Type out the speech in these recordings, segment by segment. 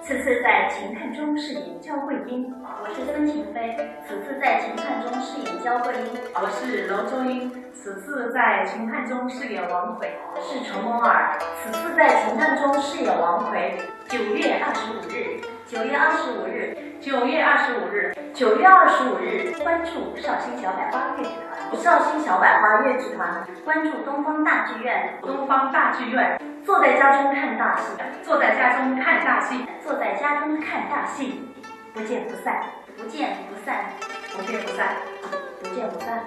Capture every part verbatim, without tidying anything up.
此次在《情探》中饰演焦桂英。我是孙晴飞，此次在《情探》中饰演焦桂英。我是楼中英，此次在《情探》中饰演王魁。我是陈梦二，此次在《情探》中饰演王魁。九月二十五日，九月二十五日，九月二十五日，九月二十五日，关注绍兴小百花越剧团，绍兴小百花越剧团，关注东方大剧院，东方大剧院，坐在家中看大戏，坐在家中看大戏，坐在家中看大戏，不见不散，不见不散，不见不散，不见不散。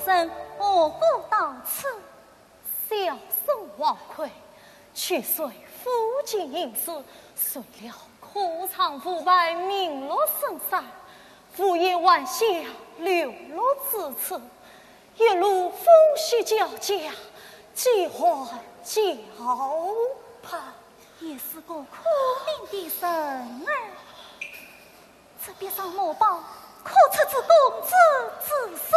人何故到此？小生王魁，去随父亲行刺，遂了科场无牌，名落孙山，无意还乡流落至此，一路风雪交加，饥寒交迫。也是个苦命的人儿，这笔账目包可出自公子之手。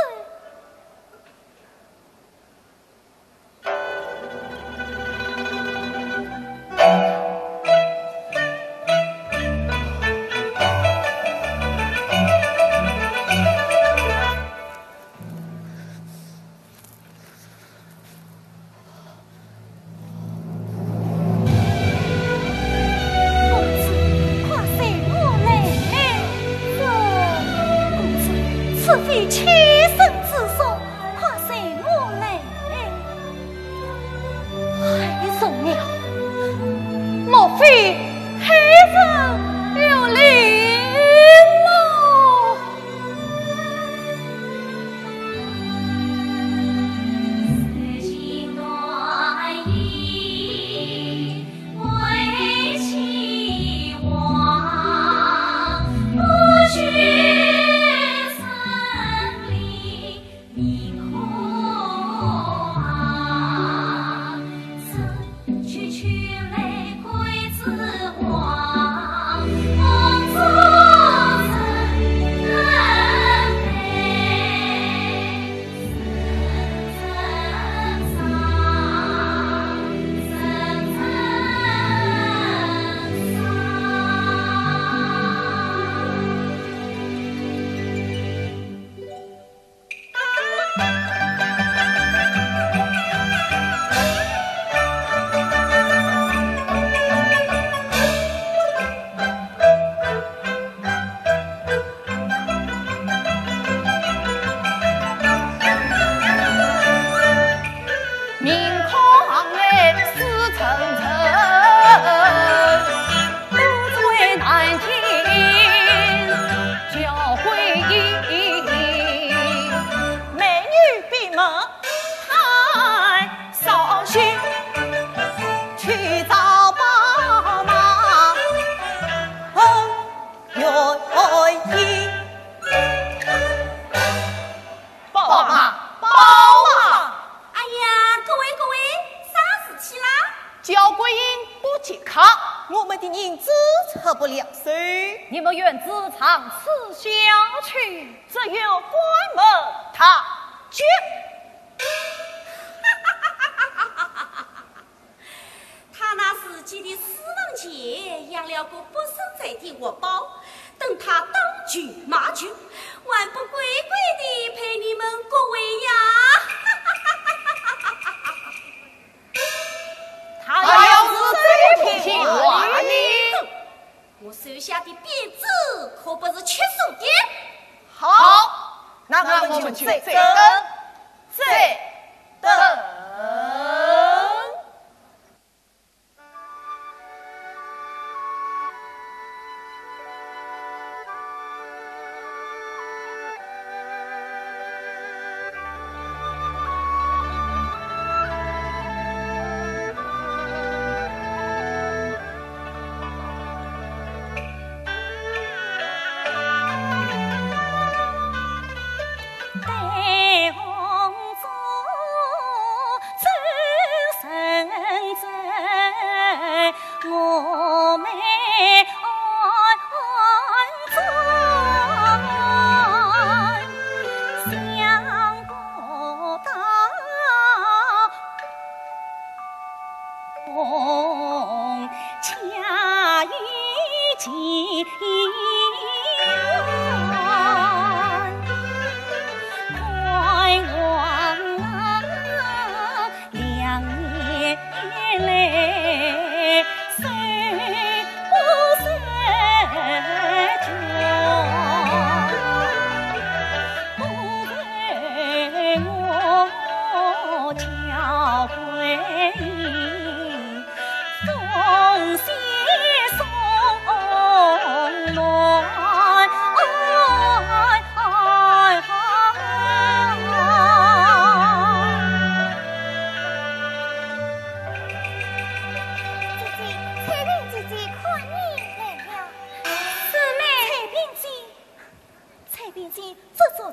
公子，快随我来。是。公子，此非轻生之所，快随我来。害人了，莫非害人有灵喽？美女闭目，看。 宝马，宝马。哎呀，各位，各位，啥事体啦？敫桂英不解渴，我们的银子出不了手。你们愿仔长此下去，只有关门大吉。 他那自己的私房钱养了个不存在的活宝，等他当穷卖穷，还不乖乖地陪你们各位呀？他要是再不还呢？我手下的匾子可不是吃素的。好，那我们就再等，再等。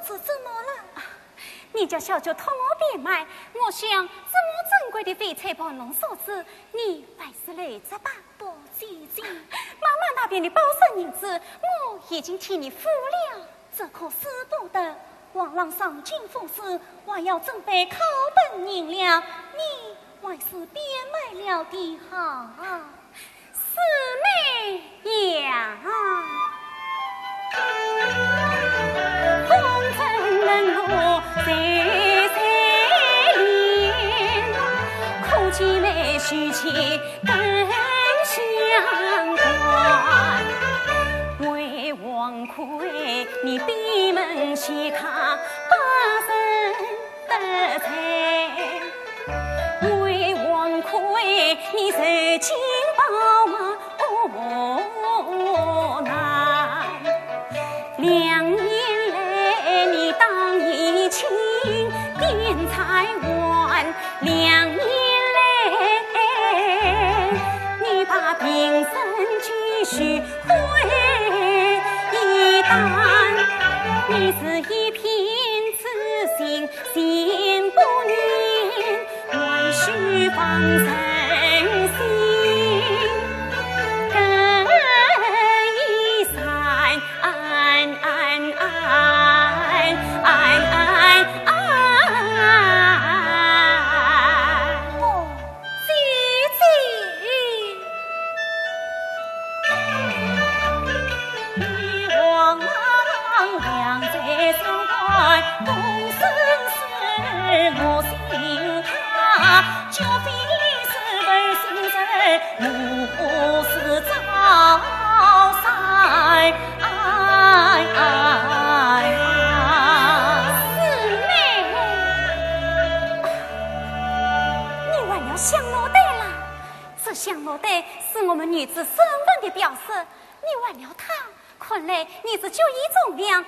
是怎么了？你叫小姐托我变卖，我想这么珍贵的翡翠盘龙首饰，你还是留着吧。不，姐姐。妈妈那边的宝石银子，我已经替你付了。这可使不得，皇上上京赴试，还要准备考本人了，你还是变卖了的好。 四妹呀，风尘冷落谁谁怜，可怜妹须去更相关。为王魁你闭门谢客，把身 得罪，为王魁你受尽暴骂何难？两年来你当以清点财还，两年来你把平生积蓄 灰一旦，你是一片痴心，心不宁，还须放人心更一散。哦，姐姐。 四妹，你还了香炉袋啦？ 这香炉袋是我们女子身份的表示，你还了它，看来你是酒意中良，跟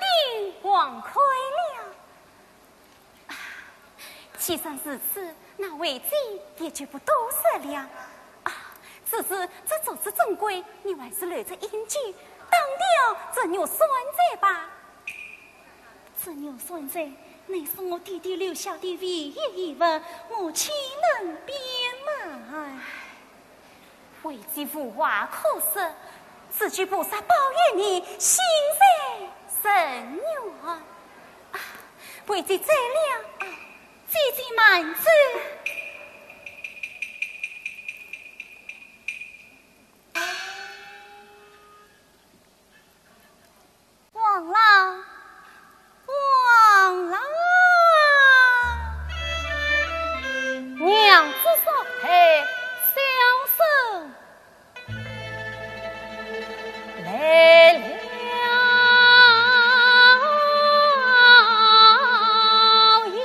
定王魁了。啊，既然如此，那为姐也就不多说了。啊，只是这首饰珍贵，你还是留着应急，当掉这玉簪钗吧。 这玉簪钗乃是我爹爹留下的唯一遗物，我岂能变卖？为姐无话可说，只求菩萨保佑你心愿成愿。啊，为姐走了。啊，姐姐慢走。 王郎，王郎。娘子少陪，小生来了也。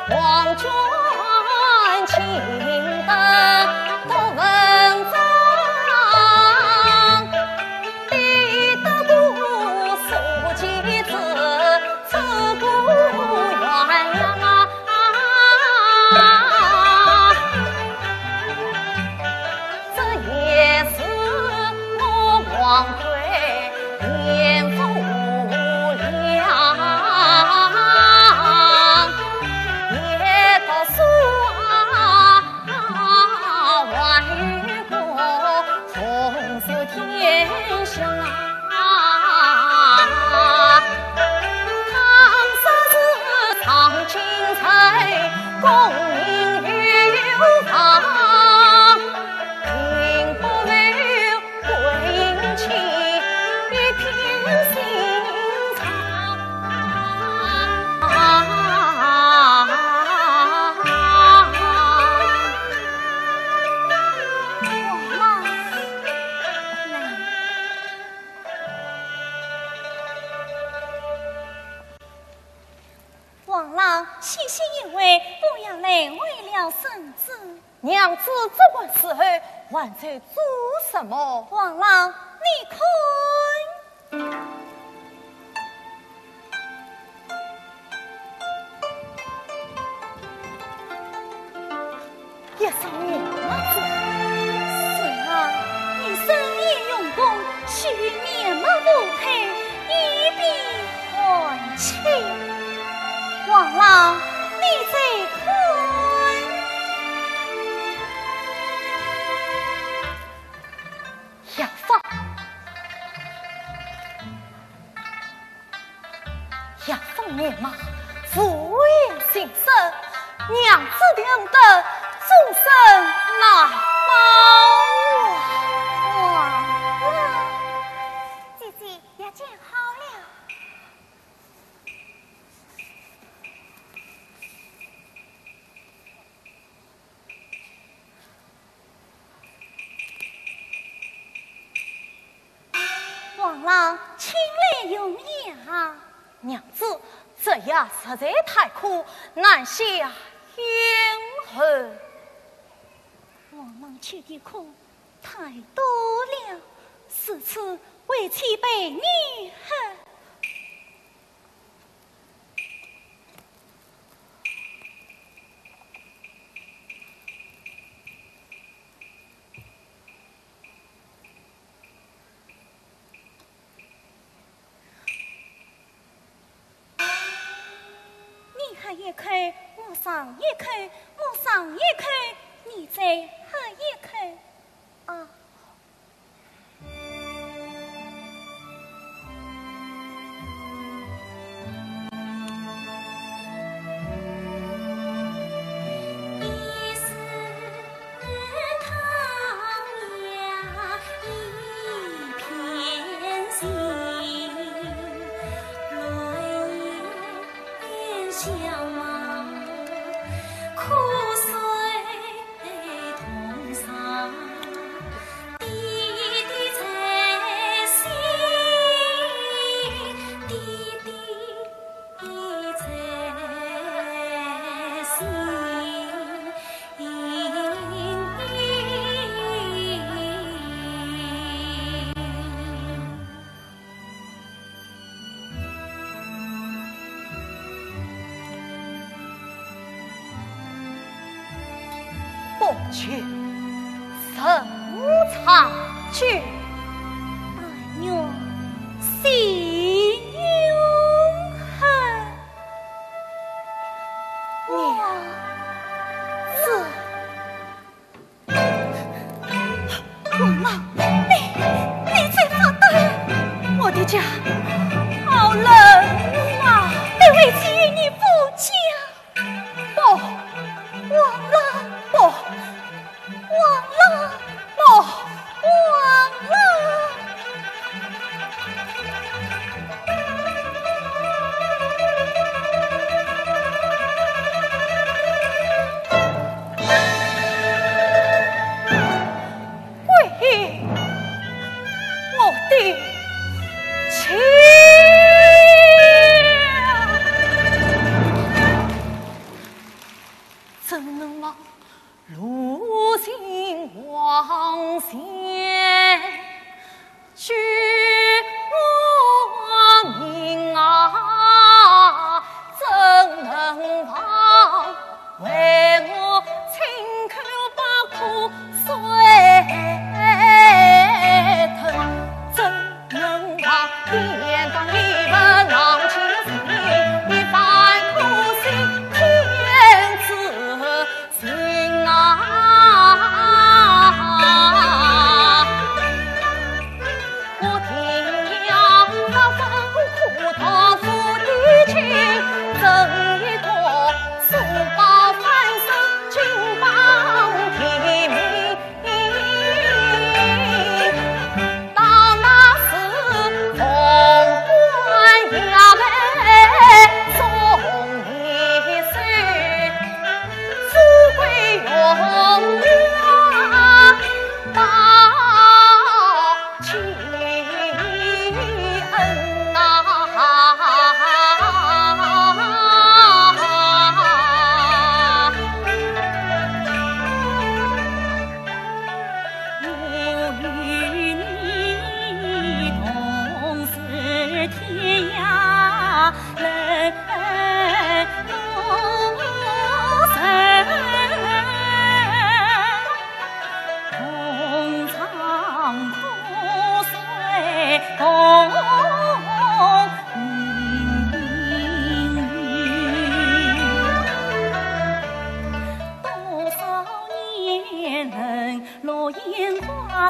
王君请得读文章， 你得读书及子，出孤雁呀。这也是我王魁年富无量，也读书啊， 还有个红色天香啊。倘若是上京才，功名有望，并不为 归隐去一片心肠。王郎，歇息一会，不要累坏了身子。 娘子这般时候还在做什么？王郎，你看。一双眼墨子。是啊，你深夜用功，须面目无彩，以避寒气。王郎，你再看。药方。 药方面嘛，无言心声，娘子听得终身难保啊！姐姐，药煎好了。 王郎，请来用药。娘子，这药实在太苦，难下咽喉。王郎吃的苦太多了，如此为妻悲哀啊。 你喝一口，我尝一口，我尝一口，你再喝一口。啊。不求人长久，但愿心永恒。娘子。 王郎，你，你这发呆！我的家好冷啊！你为妻与你夫家。不，王郎，不，王郎，不，王郎。 归我的家。怎能忘 路尽黄泉，救我命啊！怎能忘？为我亲口把苦水吞，怎能忘？天堂一份浪迹，一番苦心天子 心啊！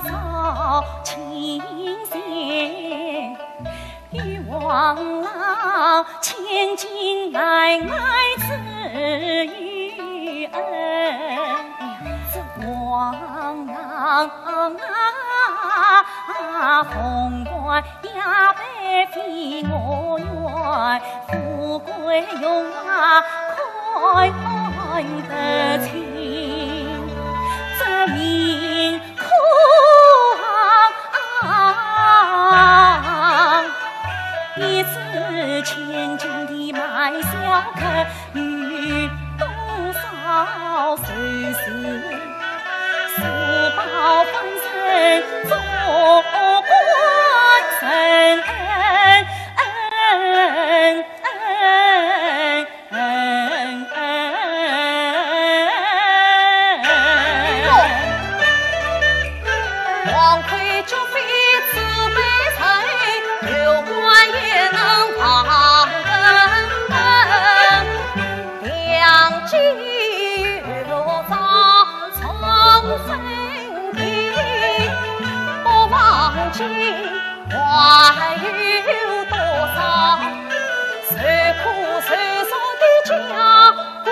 少卿前，与王老千金来爱之有恩。王郎啊，凤冠霞帔非我愿，富贵荣华看得清。这命 苦啊！一世千金的卖笑客，有多少愁思？书包翻身做官人，王魁绝非自卑人，有官也能防人。良机遇若早重生地，不忘记 还有多少受苦受zor的家规？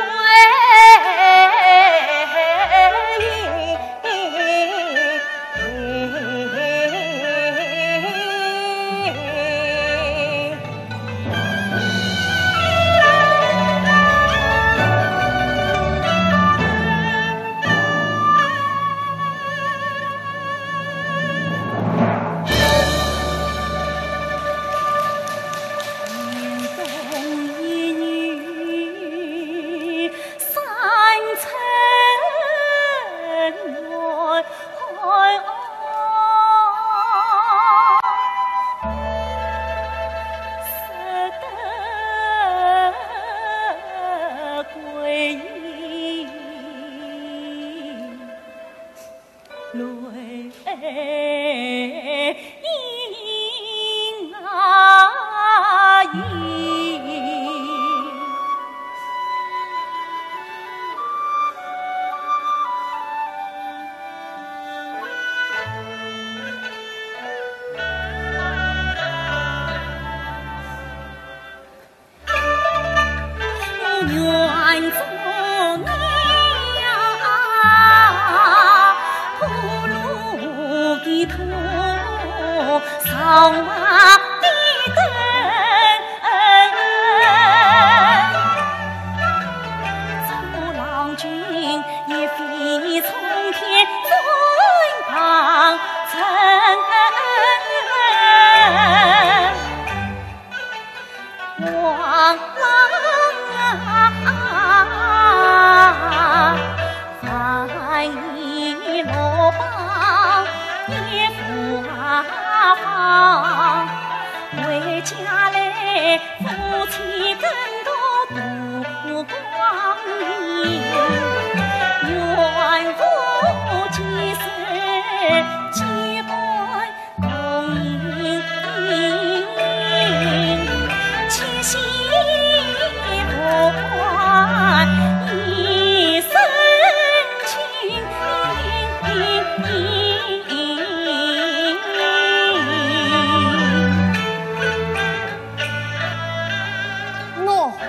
哦，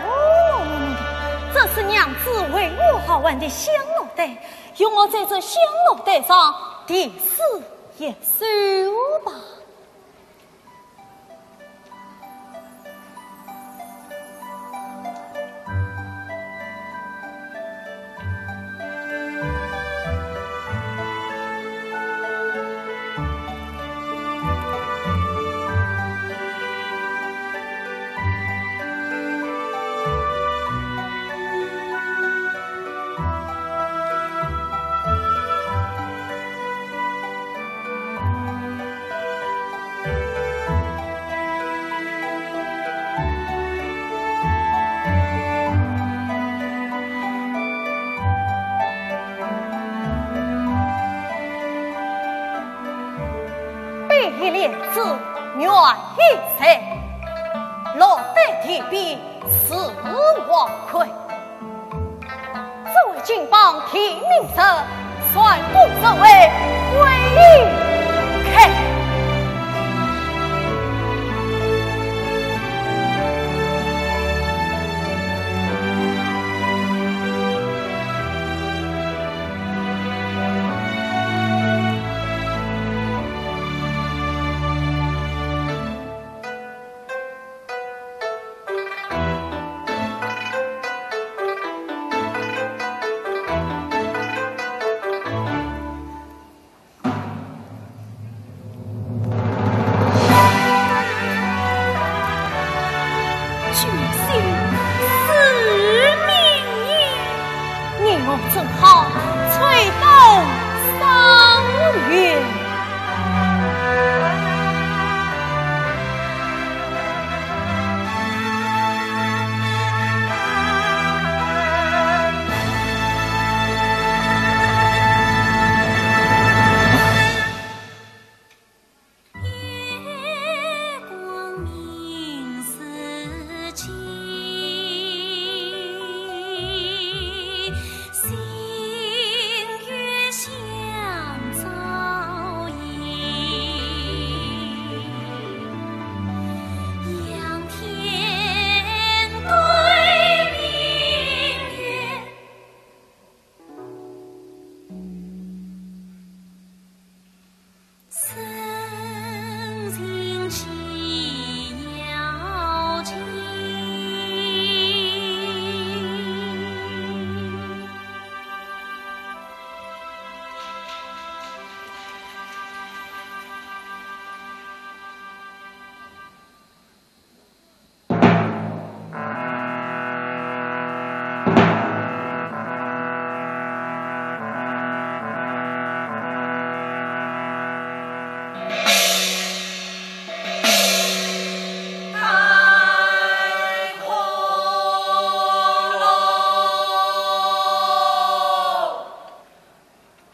这是娘子为我好换的香炉袋，容我在这香炉袋上题诗一首吧。 悲莲子，怨一声，落得地边是黄魁。这位金榜题名人，是关公作为，归开。君心似明月，你我正好翠灯相映。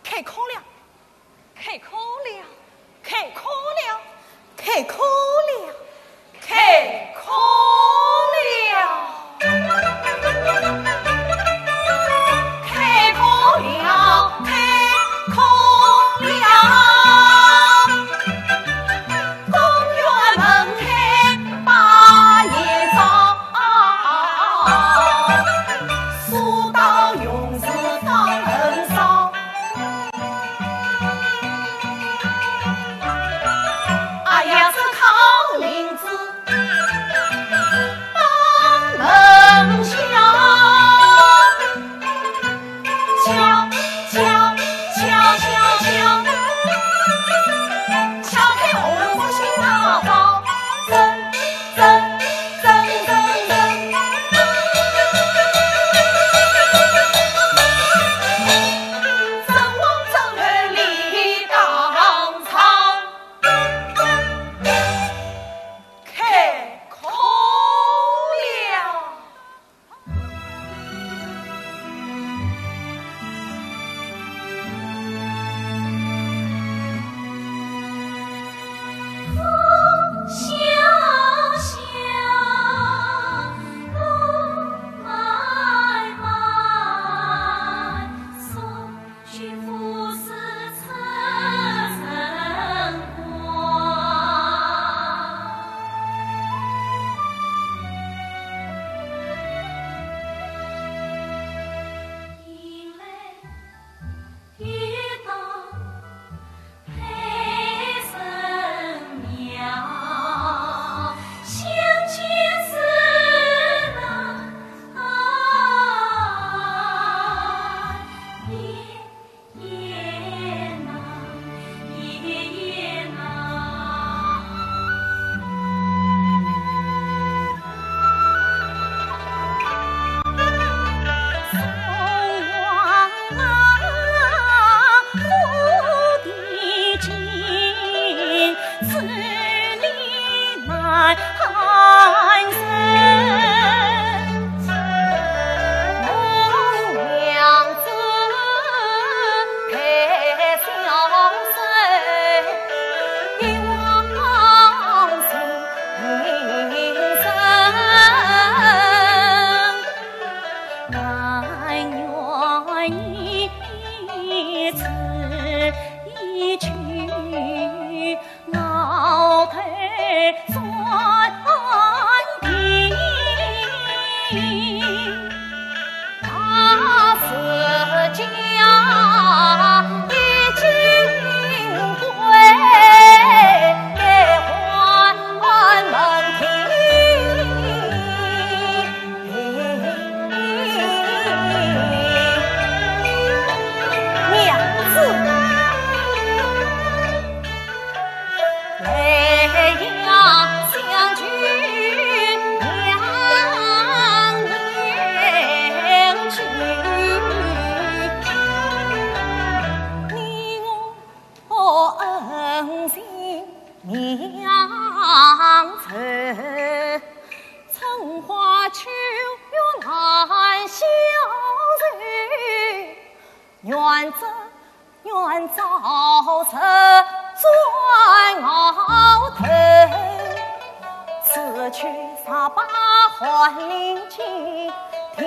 开空了。 开空了，开空了，开空了，开空了。开空了，开空了。公园门开百叶窗，苏道雄是方恒山。 哎呀，这康林子，愿朝晨转鳌头，此去十八寒林尽，听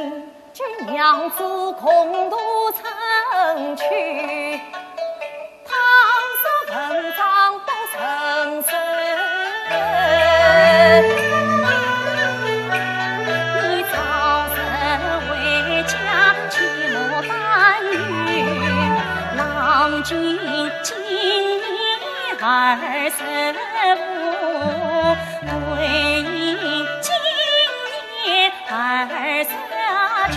见娘子空独撑去，倘若文章不成熟，你早日回家，切莫担忧，郎君 今年二十五，桂英今年二十九，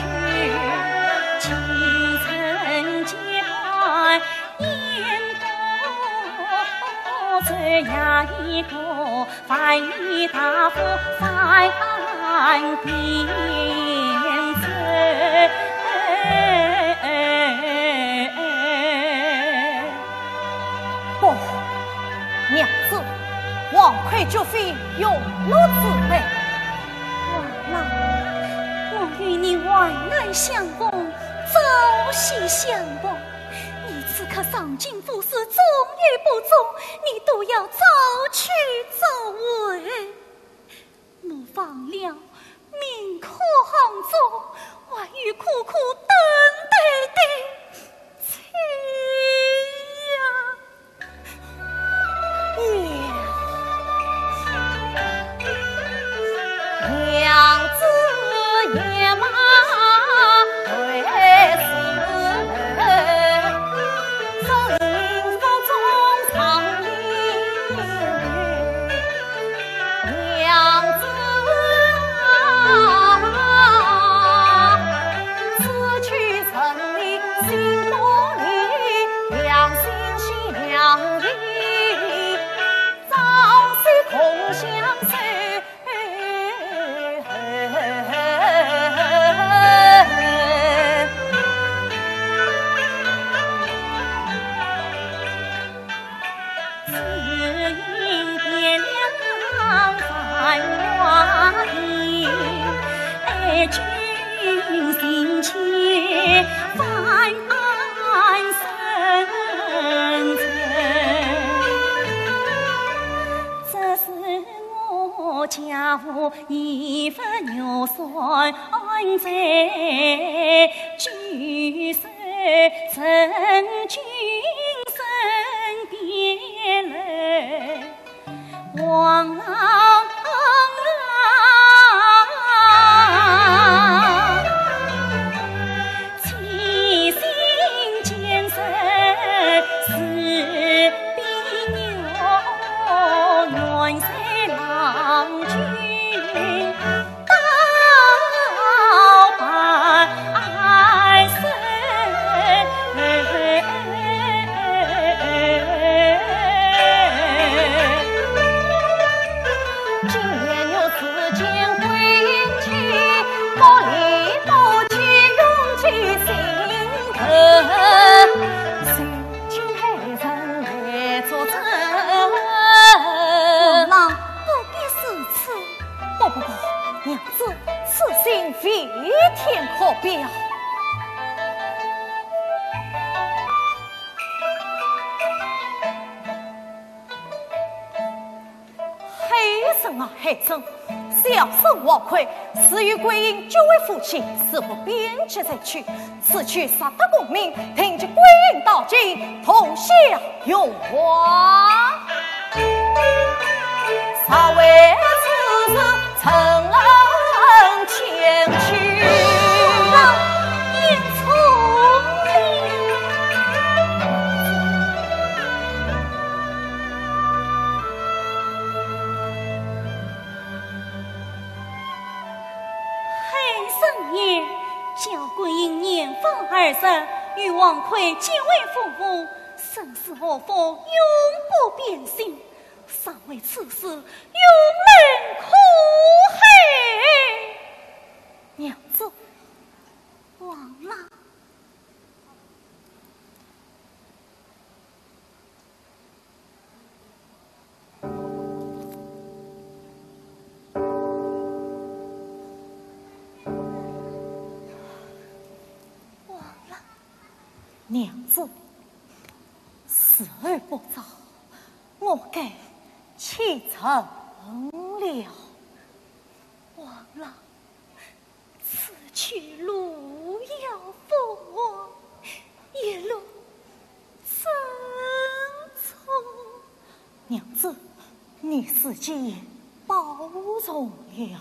青春结伴，烟波醉呀一个，饭已打发饭边走。 不，娘子，王魁绝非永乐之辈。王郎，我与你患难相逢，朝夕相伴，你此刻上京赴试，中与不中，你都要早去早回。 莫忘了，命苦行踪，还有苦苦等待的妻呀。娘，娘子也忙回时，身影腹中常隐隐。 娘子啊，此去人离心不离，两心相依，朝夕共相守。 只因别了繁华地，爱君心切万安深沉。只是我家父已不远山在，举手成君身边来。 王郎啊，千心建设是比我远在郎君 到半生。今年我自见归期，莫离不弃，永记心头。谁今海人来作证？王郎，不必如此。 不不不，娘子，此信未填可表。海人啊，海人，小生王魁，自与桂英结为夫妻，自不边际而去。 此去实得功名，定及桂英到京，同享荣华。若为此事，怎忍前去？王郎，你聪明。 海人也，小桂英年方二十，与王魁结为夫妇，生死祸福永不变心，倘为此事，永蒙可恨。娘子，王郎。 娘子，时候不早，我该启程了。王郎，此去路遥不远，一路珍重。娘子，你自己保重了。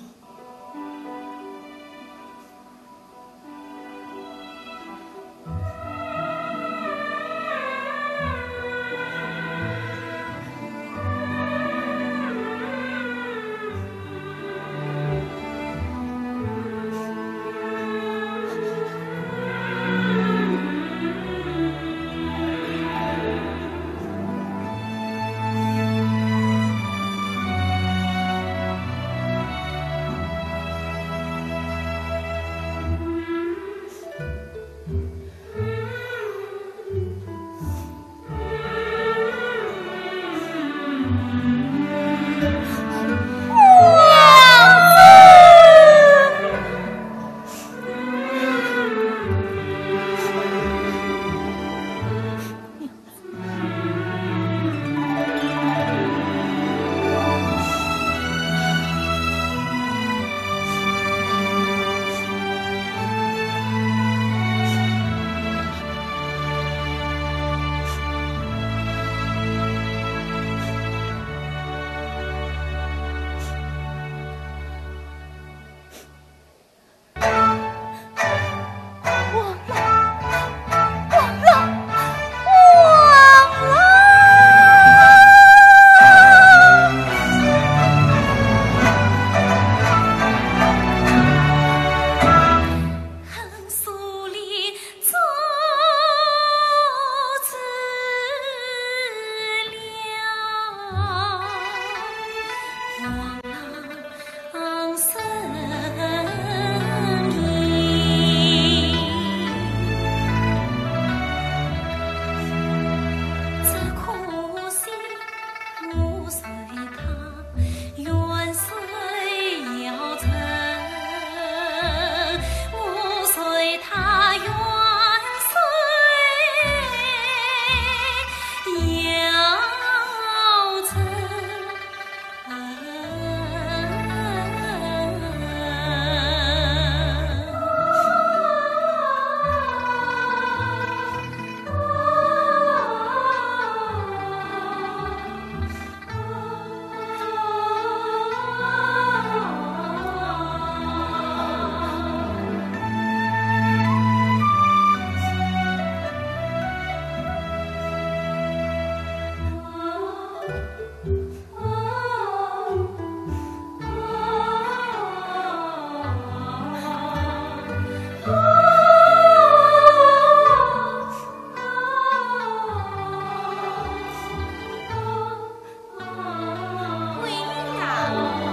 桂英啊，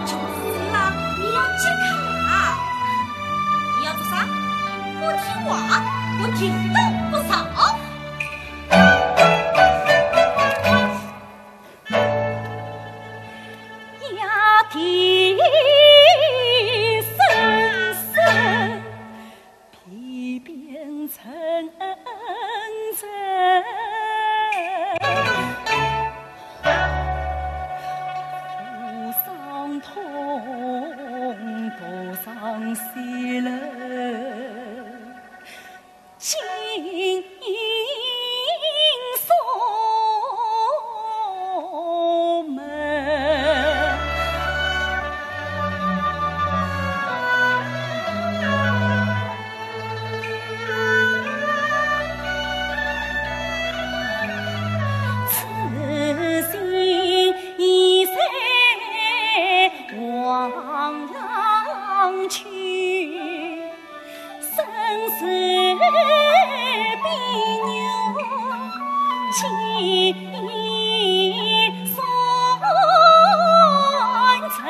就是啦，你要接客啊。你要做啥？不听话，我停都不少。压低声声，皮鞭阵阵，和尚痛，和尚死了。 金锁门。此心已随王郎去。 生死比牛金锁城。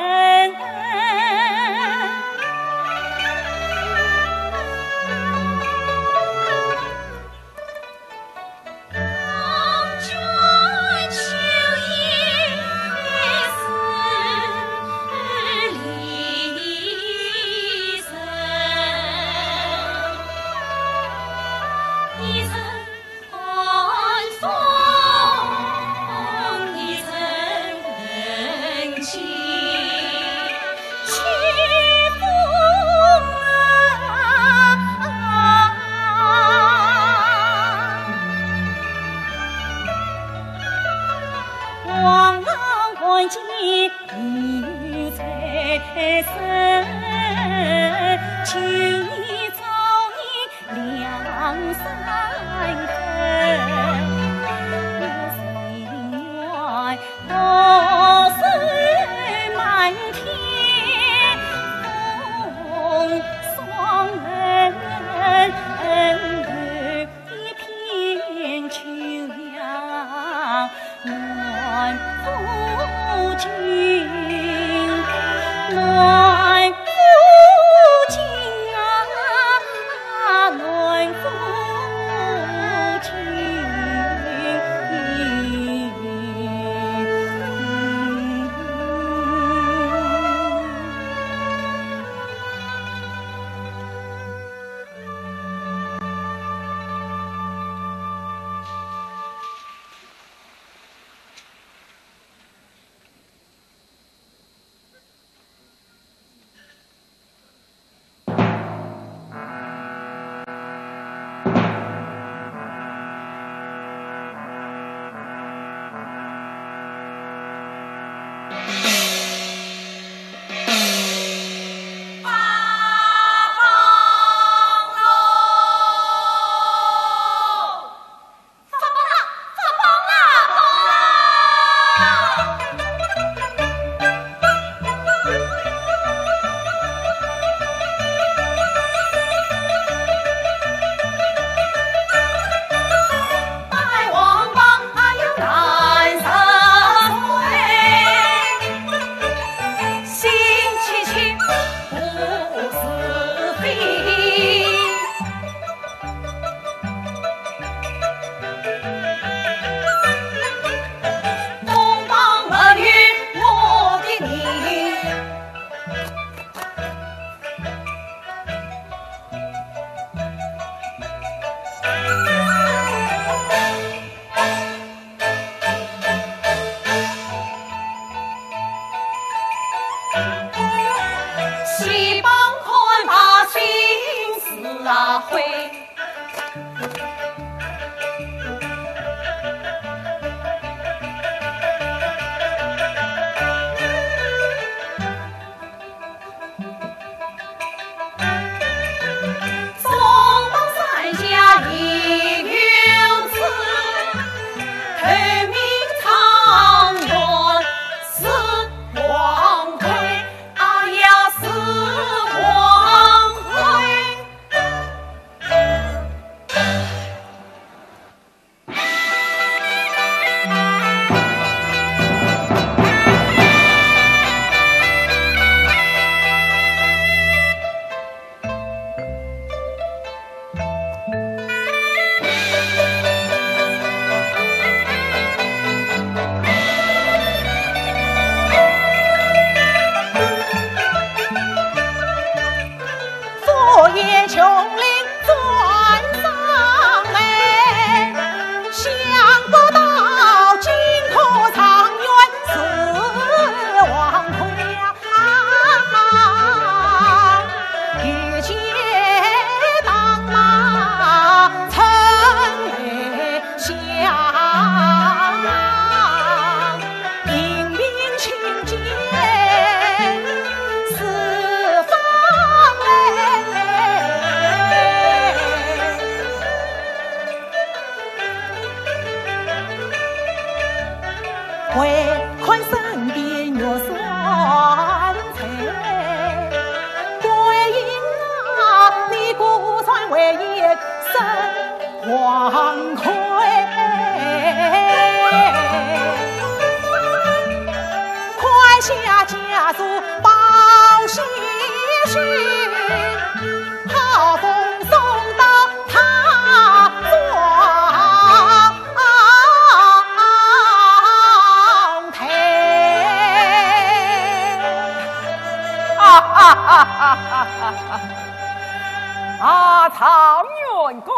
啊，状元公，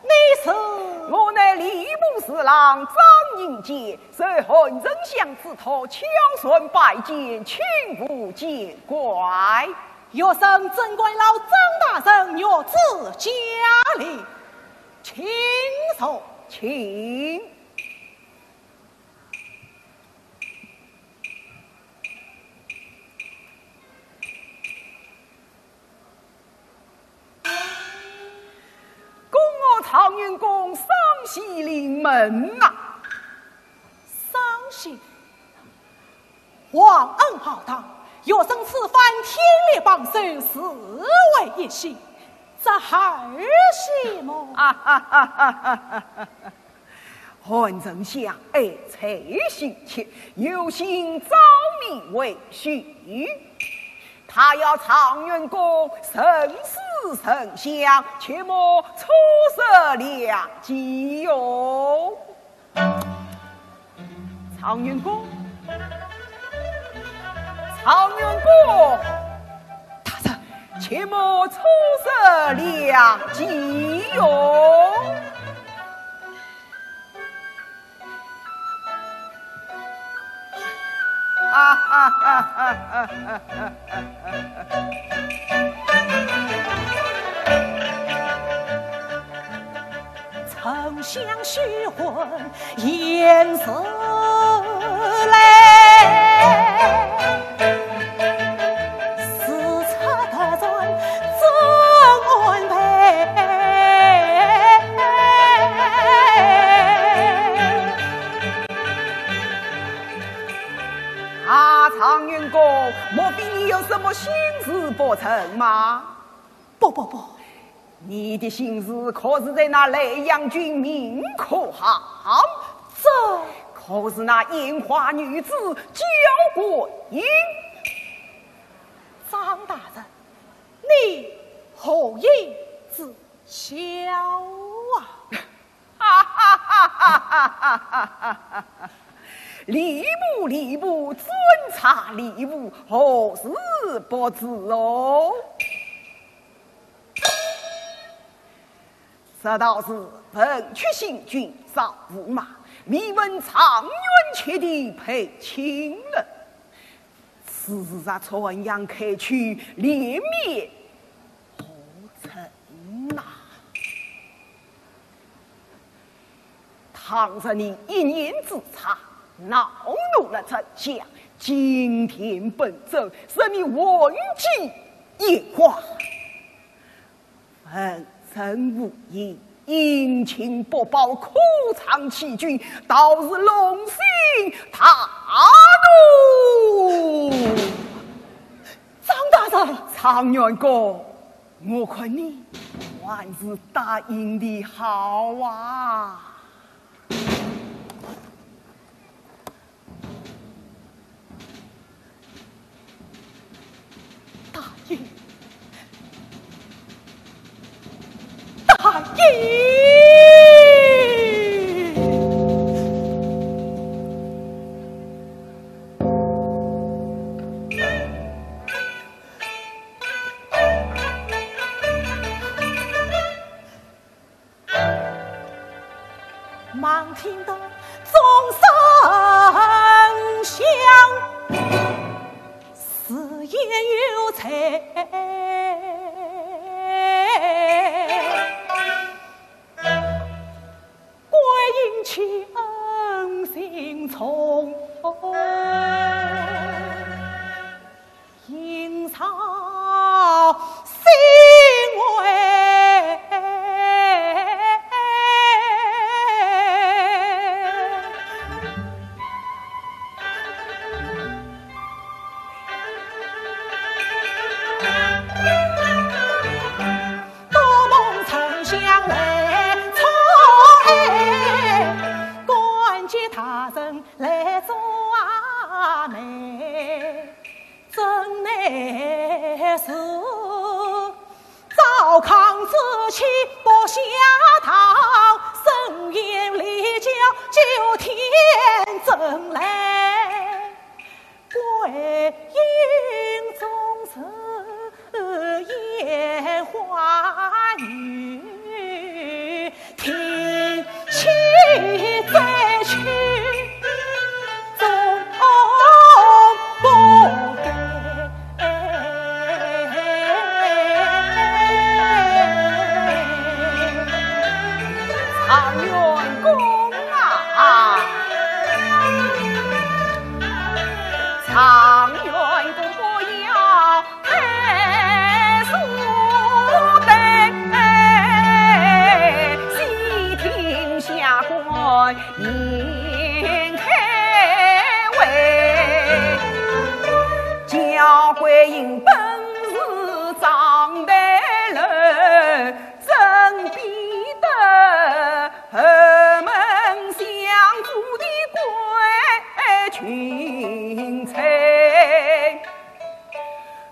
你是？我乃吏部侍郎张应建，受汉丞相之托，敲船拜见卿父见怪。学生曾跪老张大人，玉指嘉礼，请坐。请。恩啊！伤心。皇恩浩荡，学生此番天力傍手，自卫一心，这还需么？啊哈哈哈哈哈！ 韩丞相爱才心切，有心招你为婿。他要状元公胜似丞相，切莫错失良机哟。状元公，状元公，大人，切莫错失良机哟。 啊哈哈哈哈哈！丞相许婚 言辞来，事出得传怎安排？啊，状元公，莫非你有什么心事不成吗？不，不，不。 你的心事可是在那莱阳郡民科行？这……可是那烟花女子焦桂英？张大人，你何以知晓啊？哈哈哈哈哈哈！吏部，吏部，专查吏部，何事不知哦？ 这道是文曲星君赵驸马，未闻状元妾的配亲人。此事若传扬开去，脸面何存呐？倘若你一念之差，恼怒了丞相，惊天动地，使你忘记烟花， 文人武艺，阴晴不保，可唱戏剧，倒是弄醒大怒。张大人，状元公，我看你还是答应的好啊。 答应，答应。年开会，交关人本是张台楼，真比得后门相助的贵君才。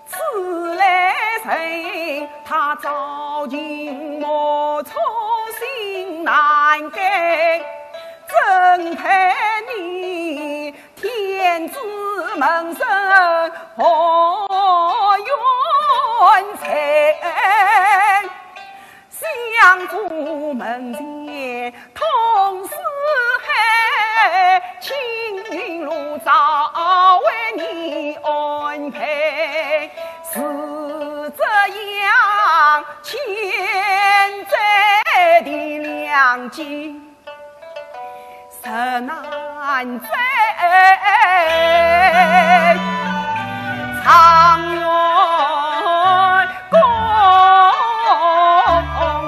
此来人，他朝秦暮，初心难改，怎配你天子门生何远哉？ 相助门前通四海，青云路早为你安排。是这样，千载的良机，实难再。状元 公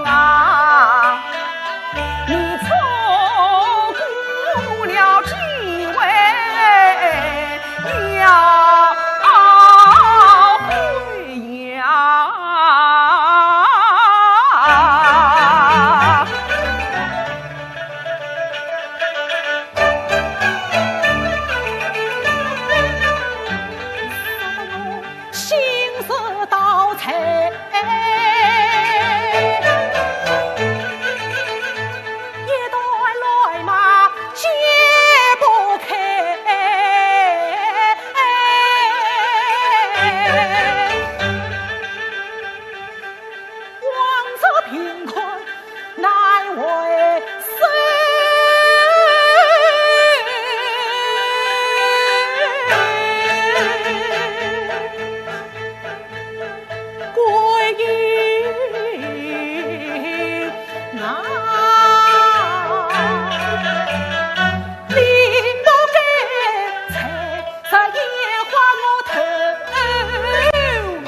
啊，你错过了机会，要悔呀！ 心事到哉，一段乱麻解不开。枉作贫困难为生。 归隐啊，林木该采摘野花我头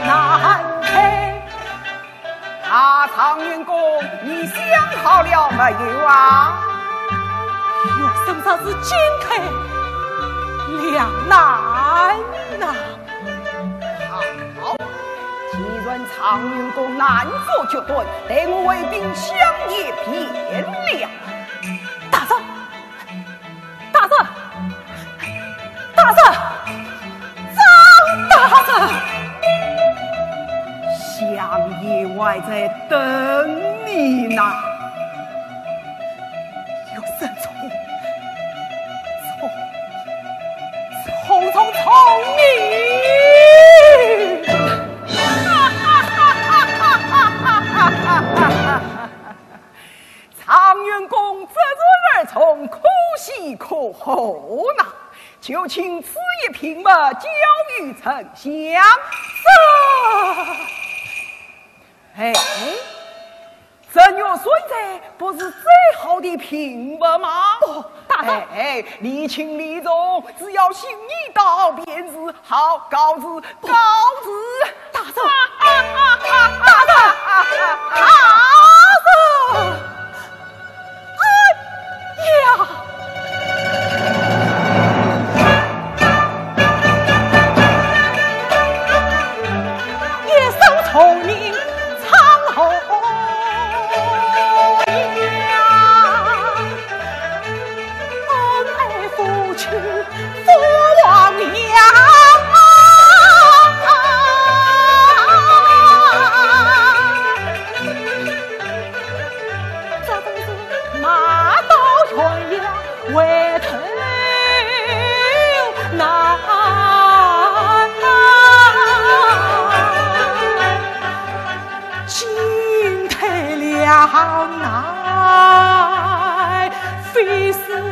难开。啊，状元公，你想好了没有啊？学生若是进退两难呐。 好，既然状元公难做决断，待我回禀相爷便了。大人，大人，大人，张大人！相爷还在等你呢。 有人从，从，从，从，从你。状元公这日而从，可喜可贺呐！就请此一品物交与丞相。是。哎， 这玉筅子不是最好的品物吗？不，大人。哎，哎，礼轻礼重，只要行一道便是。好，告辞，告辞。大人，大人，大人！哎呀！ 一生从命苍后呀，恩爱夫妻不忘呀。这真是马到悬崖 回头难。进退两难，非死了。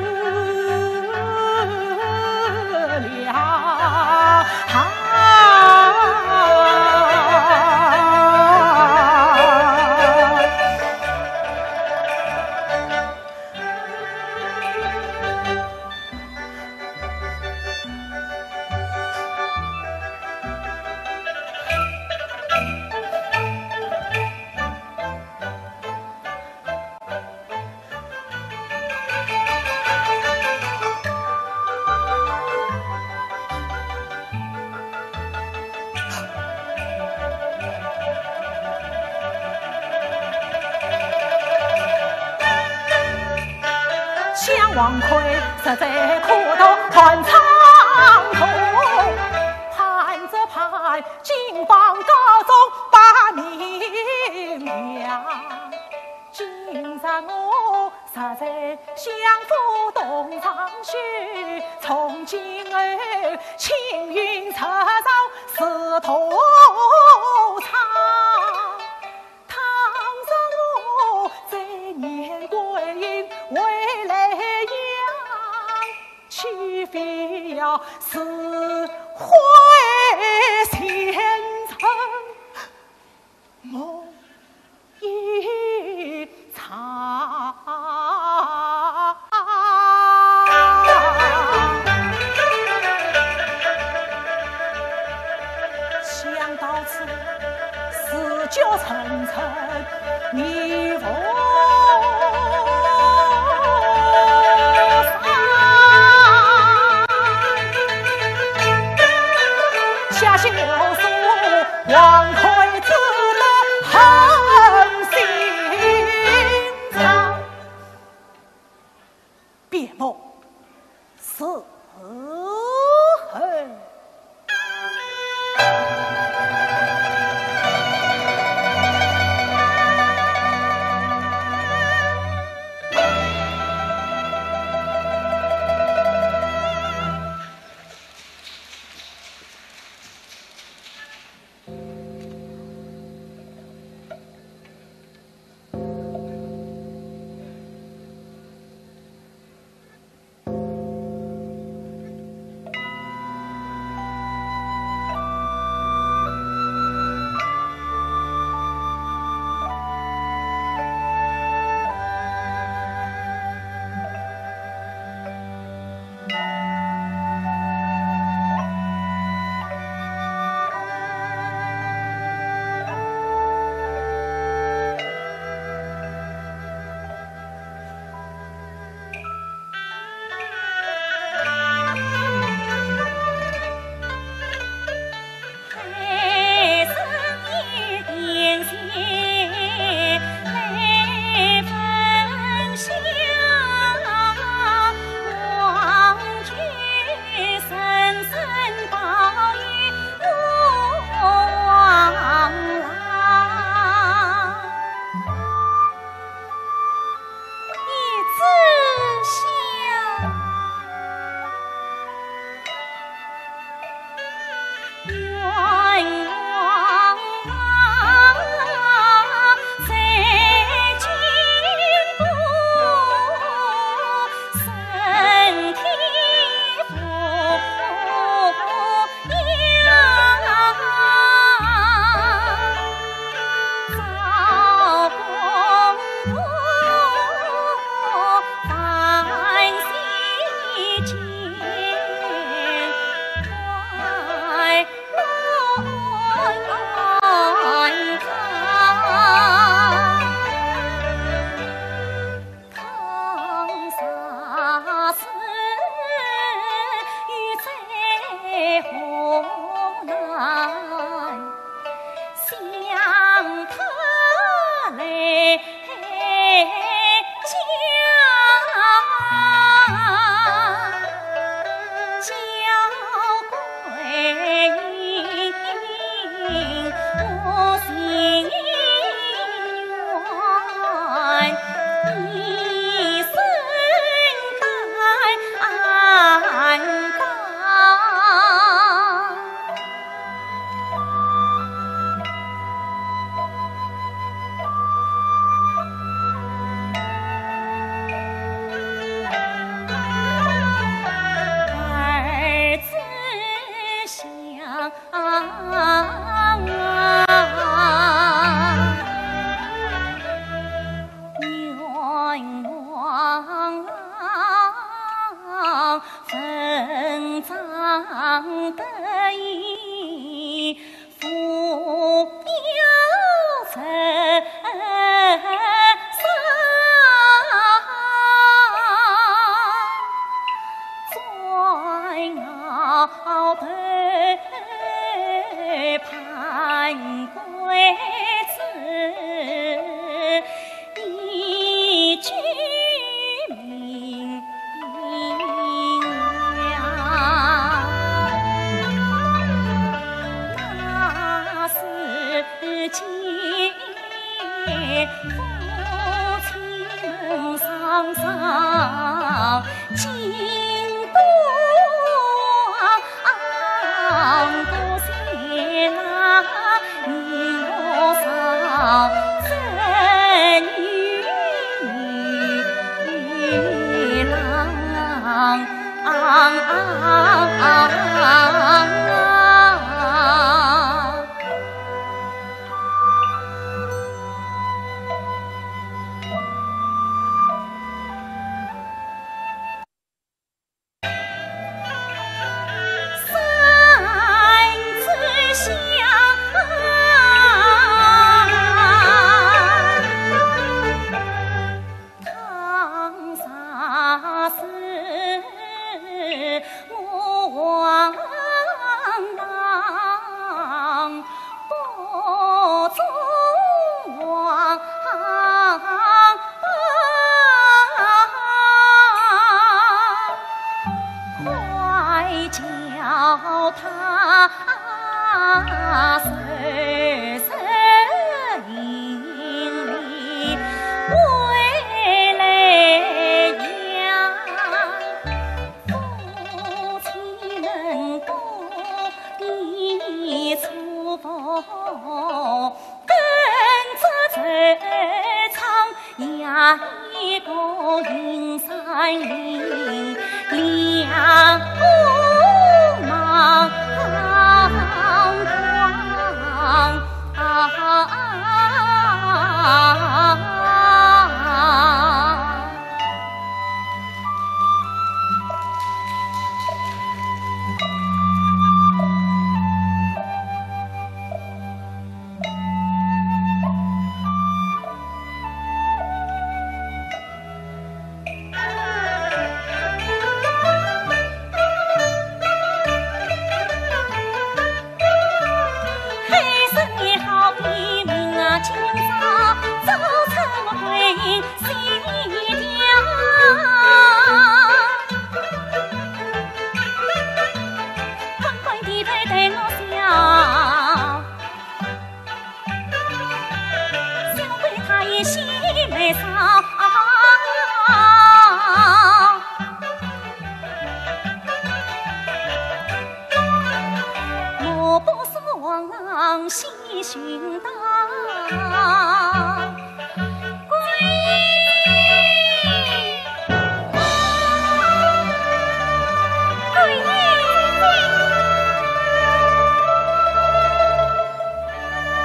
想王魁实在可道断肠痛，盼只盼金榜高中把名扬。今日我实在相府东上去，从今后青云直上是途长。 倘若我再念桂英为莱阳，岂非要是灰烬沉梦一场？ 想到此，思觉沉沉，迷梦山。下小书，王魁只得横心肠。 别梦是恨。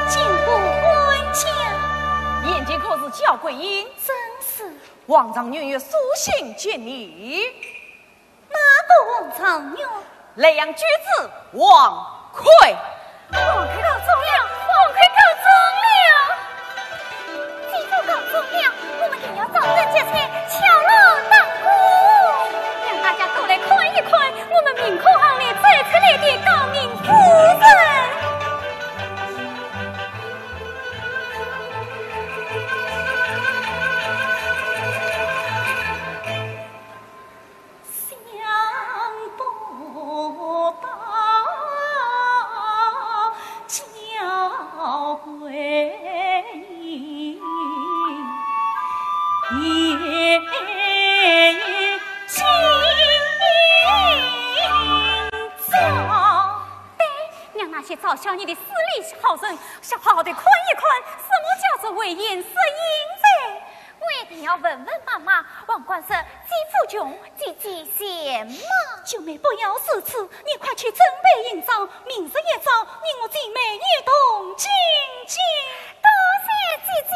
见过官家。眼前可是珖桂英？正是。皇上御书信见你。 哪个皇上哟？莱阳举子王魁。王魁告状了，王魁告状了！既然告状了，我们定要掌灯结彩，敲锣打鼓，让大家都来看一看我们明空巷里走出来的诰命夫人。 对，让那些嘲笑你的势利好人，好好的看一看，什么叫做危言耸听。 我一定要问问妈妈。王官说，姐夫穷，姐姐嫌嘛。九妹不要如此，你快去准备行装，明日一早你我姐妹一同进京。多谢姐姐。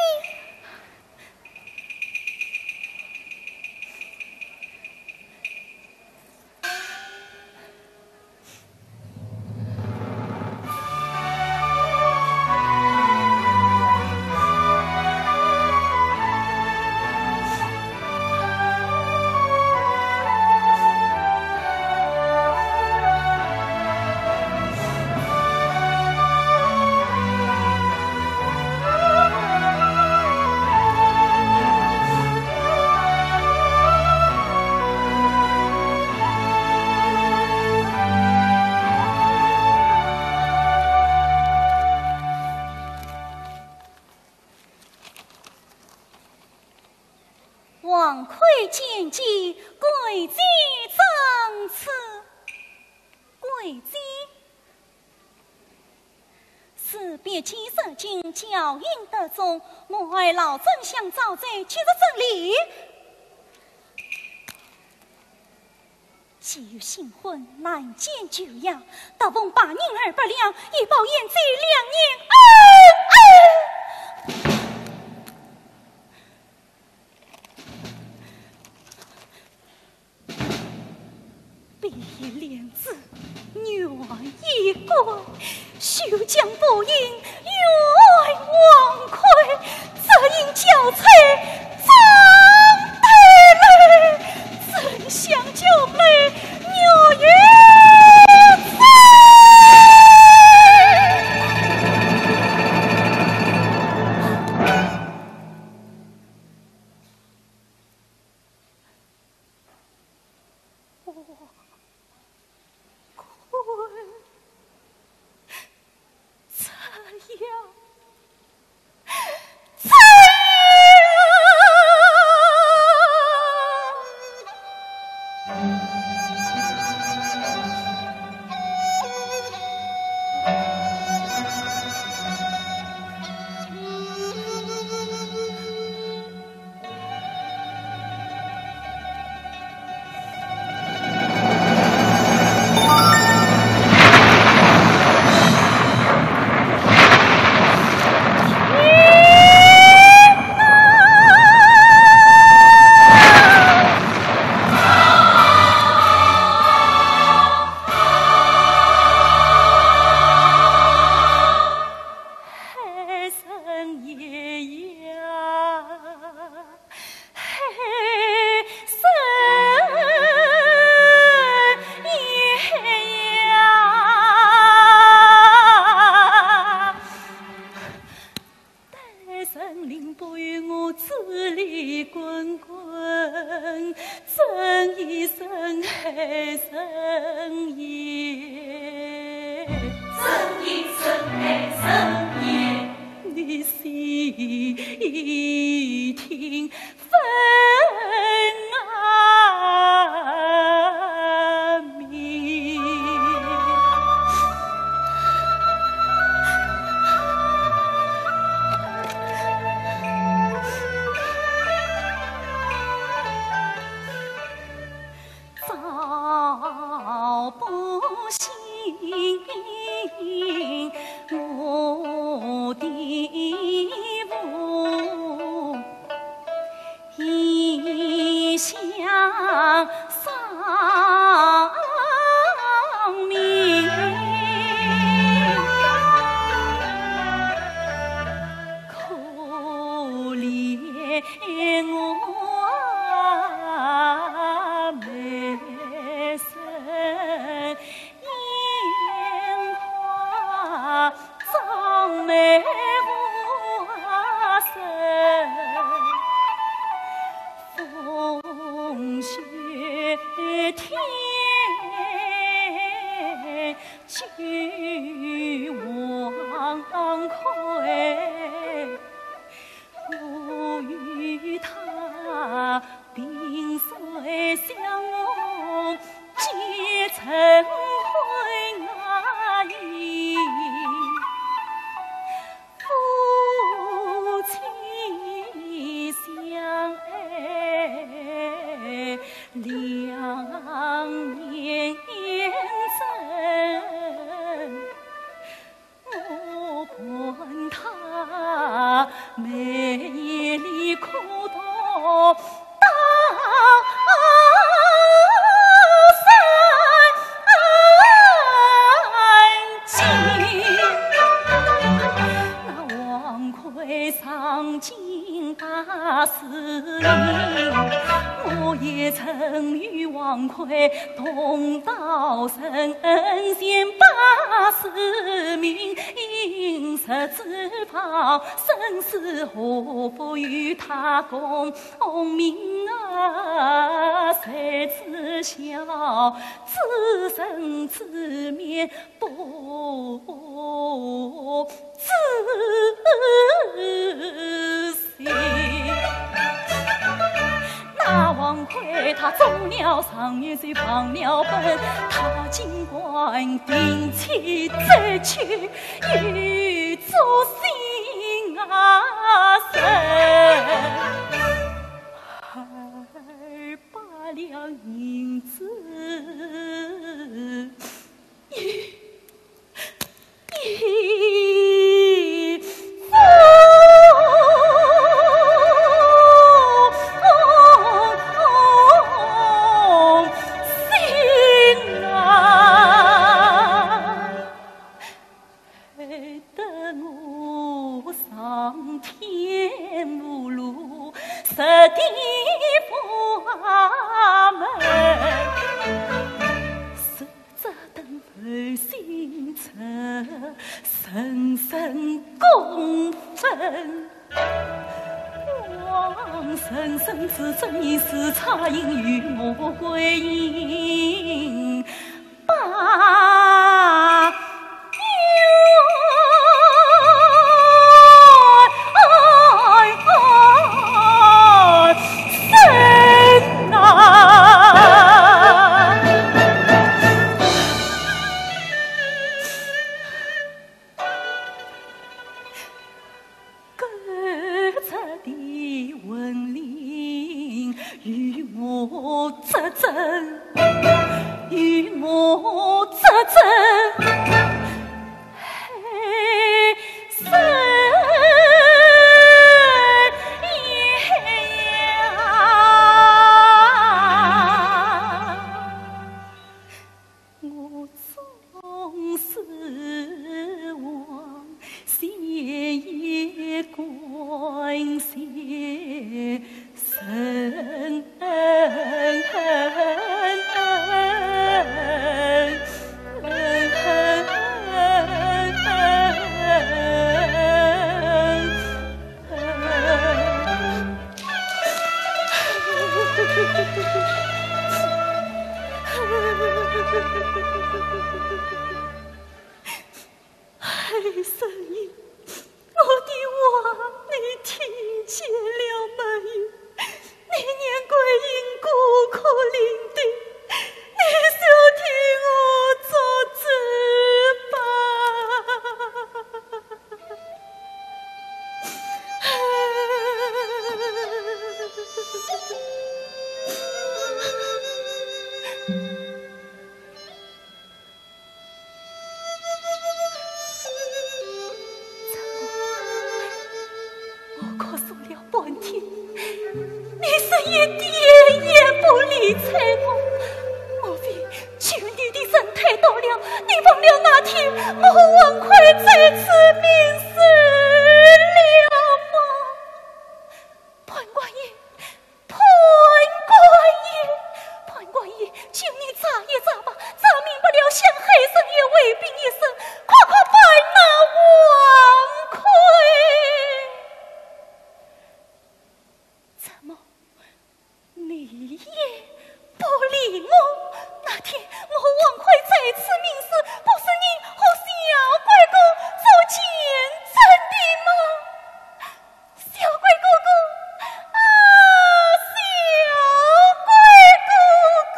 王魁见驾，跪贵贱正处，贵贱。是别妻受尽，娇饮得中，母爱老丞相招罪，岂是真理？既有新婚，难见旧样，特奉白银二百两，以报贤婿两年恩恩。 碧莲子，愿以归，休将白银怨王魁，只因娇妻怎得来，怎想将来月夜愁。 王魁，这样，这样。 那王魁他中了状元就忘了本，他竟敢停妻再娶，又作兴啊人，还把了银子。哎，声音，我的话你听见了没有？你念桂英孤苦伶仃，你就替我做主吧。我可说了半天，你是一点也不理睬我。莫非求你的人太多了，你忘了那天我王魁再次命死了吗？ 判官爷，判官爷，判官爷，请你查一查吧，查明白了，向海神爷回禀一声，快快办那王魁。怎么，你也不理我？那天我王魁再次命死，不是你和小鬼哥做见证的吗？ 小鬼哥哥，啊，小鬼哥哥，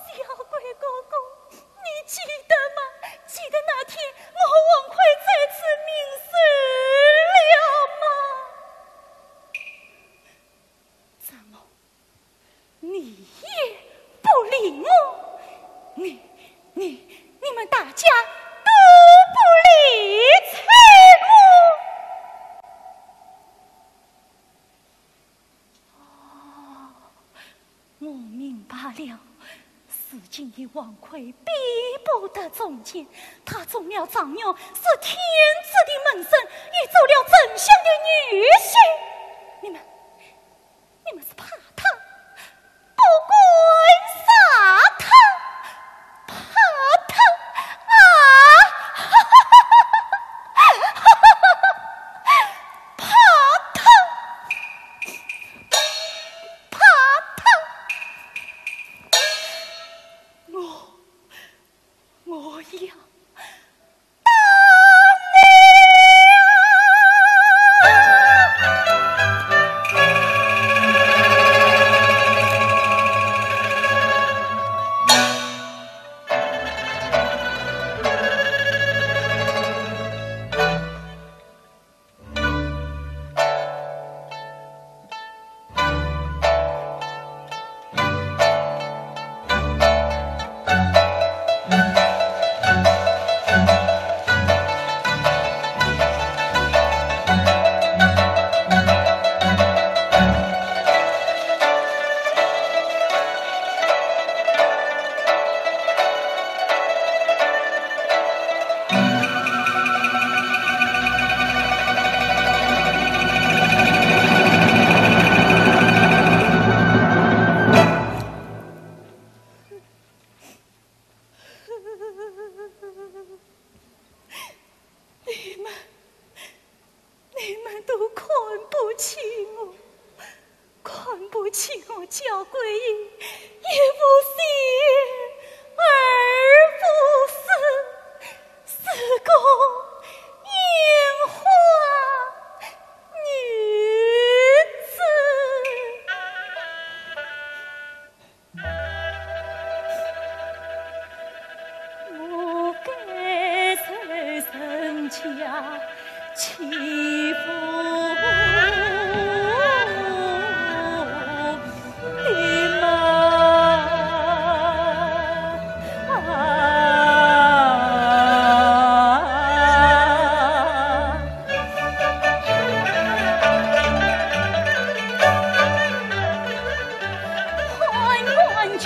小鬼哥哥，你记得吗？记得那天我和王魁再次命死了吗？怎么， 你也不理我？你、你、你们大家都不理睬我？哦，我明白了。如今的王魁逼不得中间，他中了状元，是天子的门生，也做了丞相的女婿。你们 你们是怕他，不敢杀他，怕他啊！怕他，怕他！我，我要 打你啊！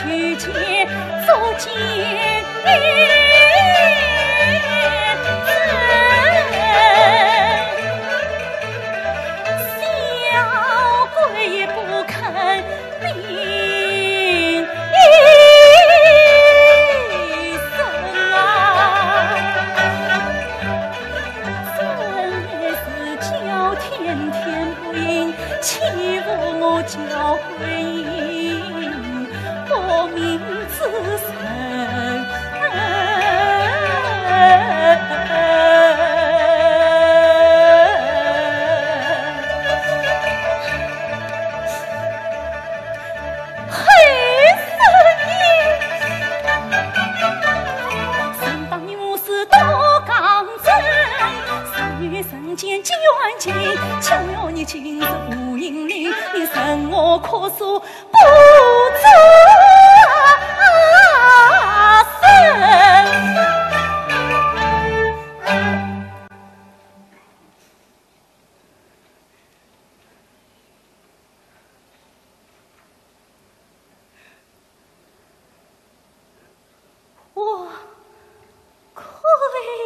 遇见足见人，小鬼也不肯。 命一生啊，真是叫天天不应，欺负我叫鬼影，不明之人。 黑生意，想当年我是多刚正，少年人间结冤情，巧妙你今日无影影，你任我哭诉不作声。 我亏呀，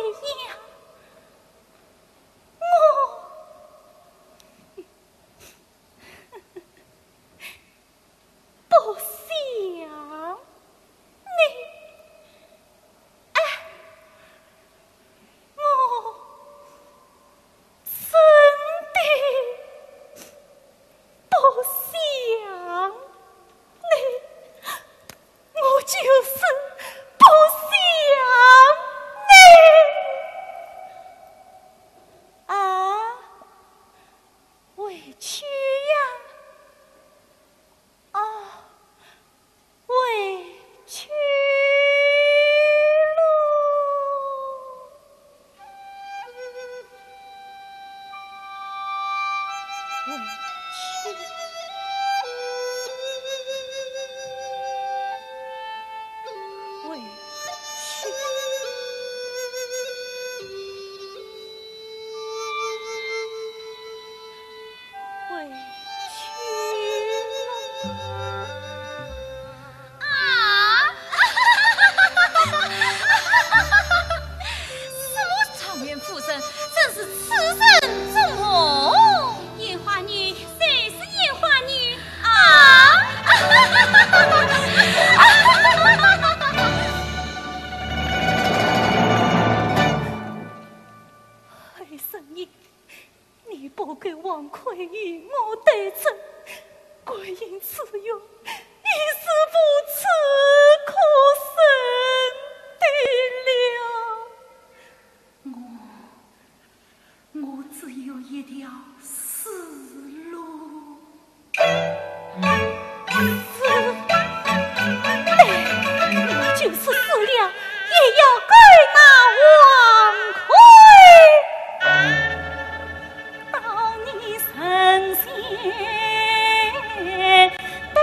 我不想你。哎，我真的 不想你，我就是不想你。啊，委屈呀，啊，委屈喽。 委屈，委屈，委屈了。 啊！什么状元夫人，真是痴人做梦。烟花女，谁是烟花女啊？啊！ 黑生意，你不该枉亏与我对阵，鬼影之冤，你是无处可伸的了。我，我只有一条死路。 死，对，我就是死了，也要归那王魁。到你神仙对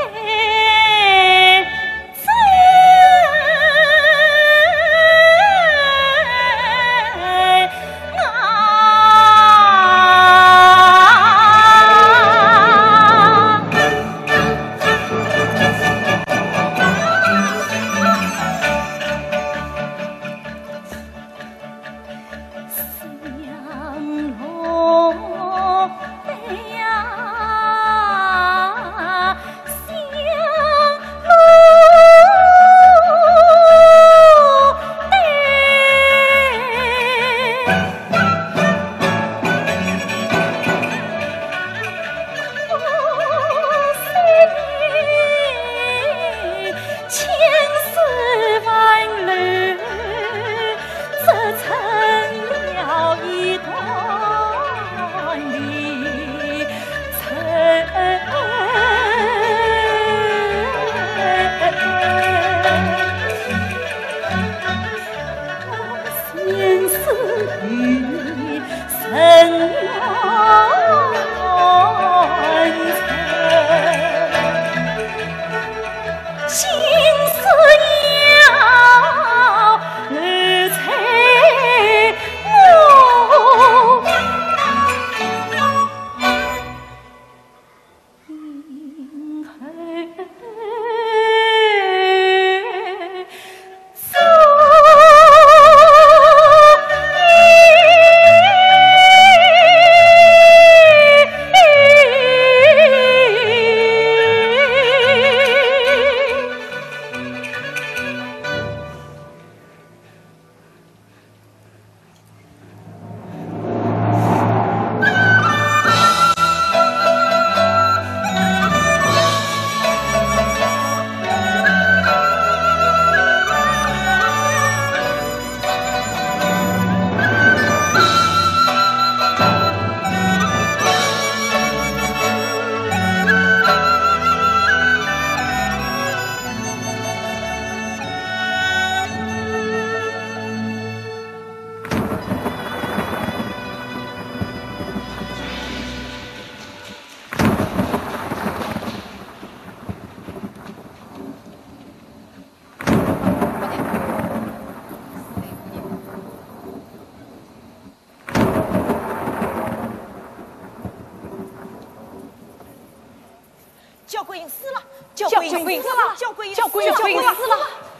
英死了，敫桂英死了，敫桂英死了，敫桂英死了，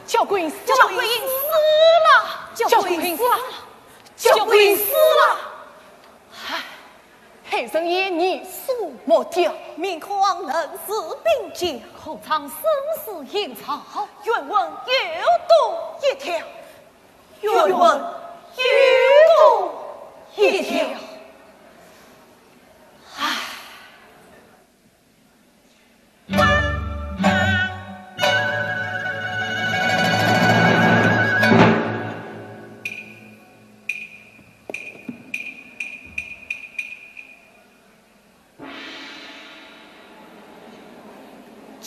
敫桂英死了，敫桂英死了，敫桂英死了。唉，黑生爷，你说么的？明匡能治病脚，何尝生死一朝？愿闻有多一条，愿闻有多一条。唉。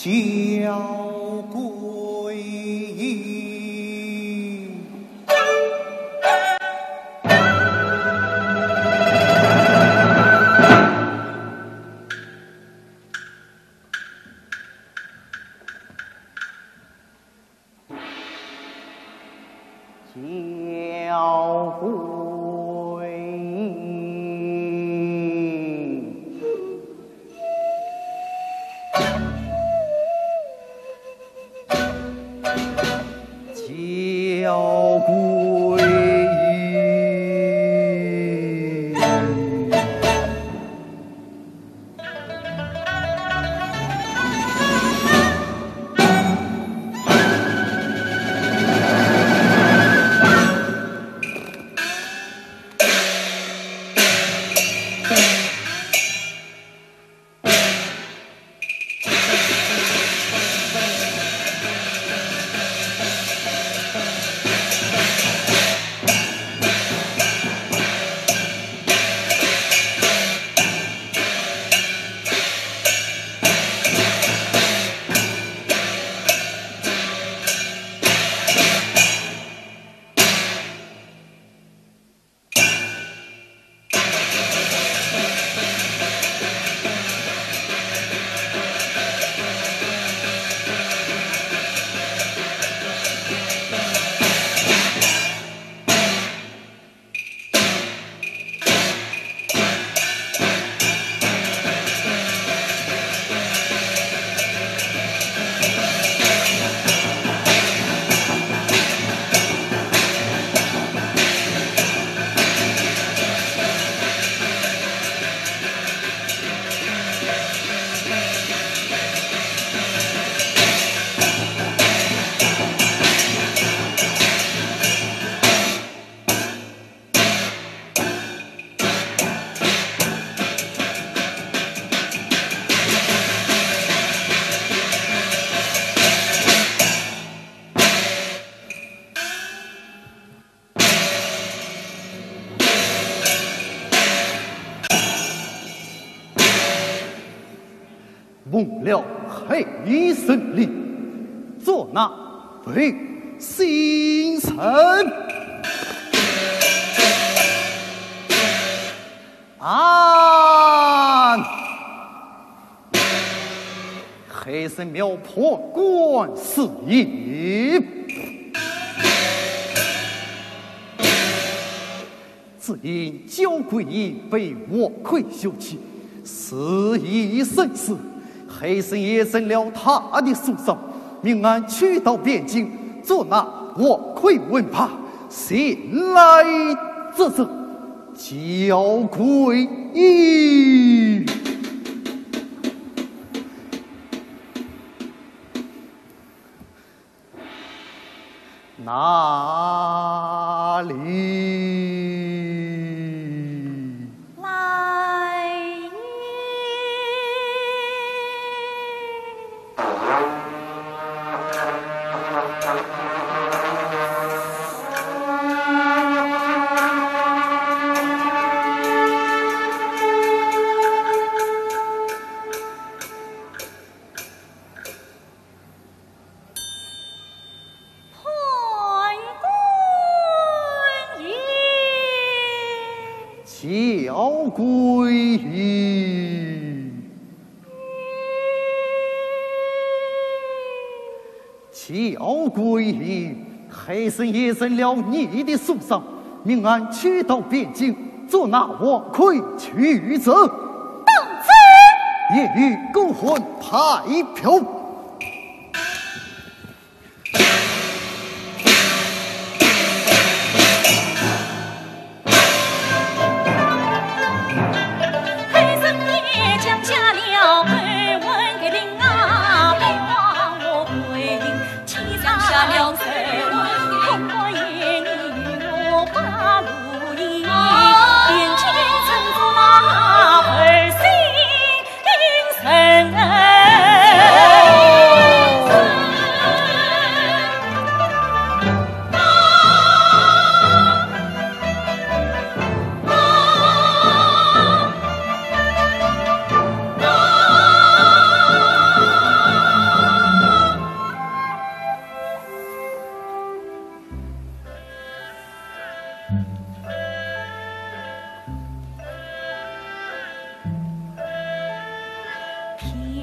敫桂英。 敫桂英。 敫桂英。 奉了黑生令，捉拿魏新生。 按黑生庙判官是以，只因敫桂英被王魁休弃，死已生死，黑生爷认了他的凶手，命俺去到汴京捉拿王魁问话，前来质问。 敫桂英。哪里？来也。 判官也。敫桂英。敫桂英，黑生爷认了你的凶手，命俺去到汴京捉拿王魁去责。当真？夜雨孤寒派票。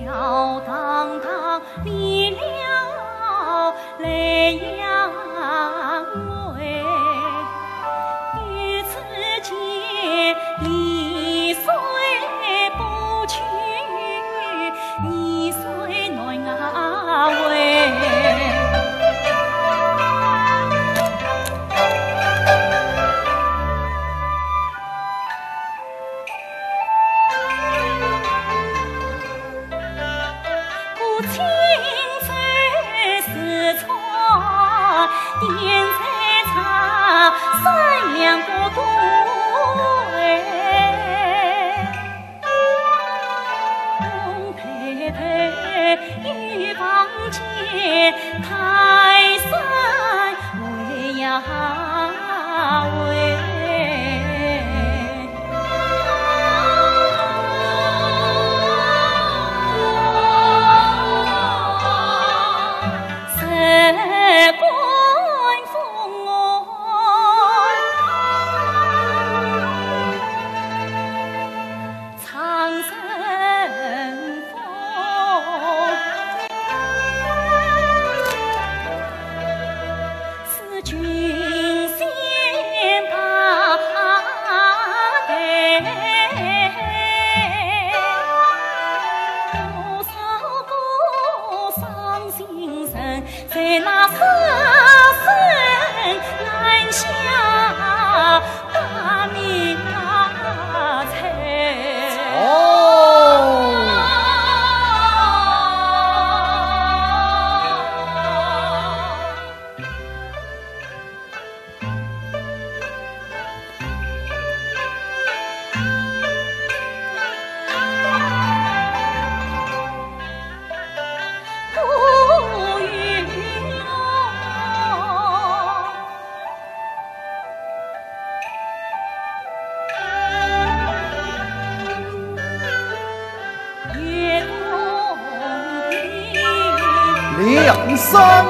飘荡荡离了雷阳关，一时间，离水不去，你水难回。 梁山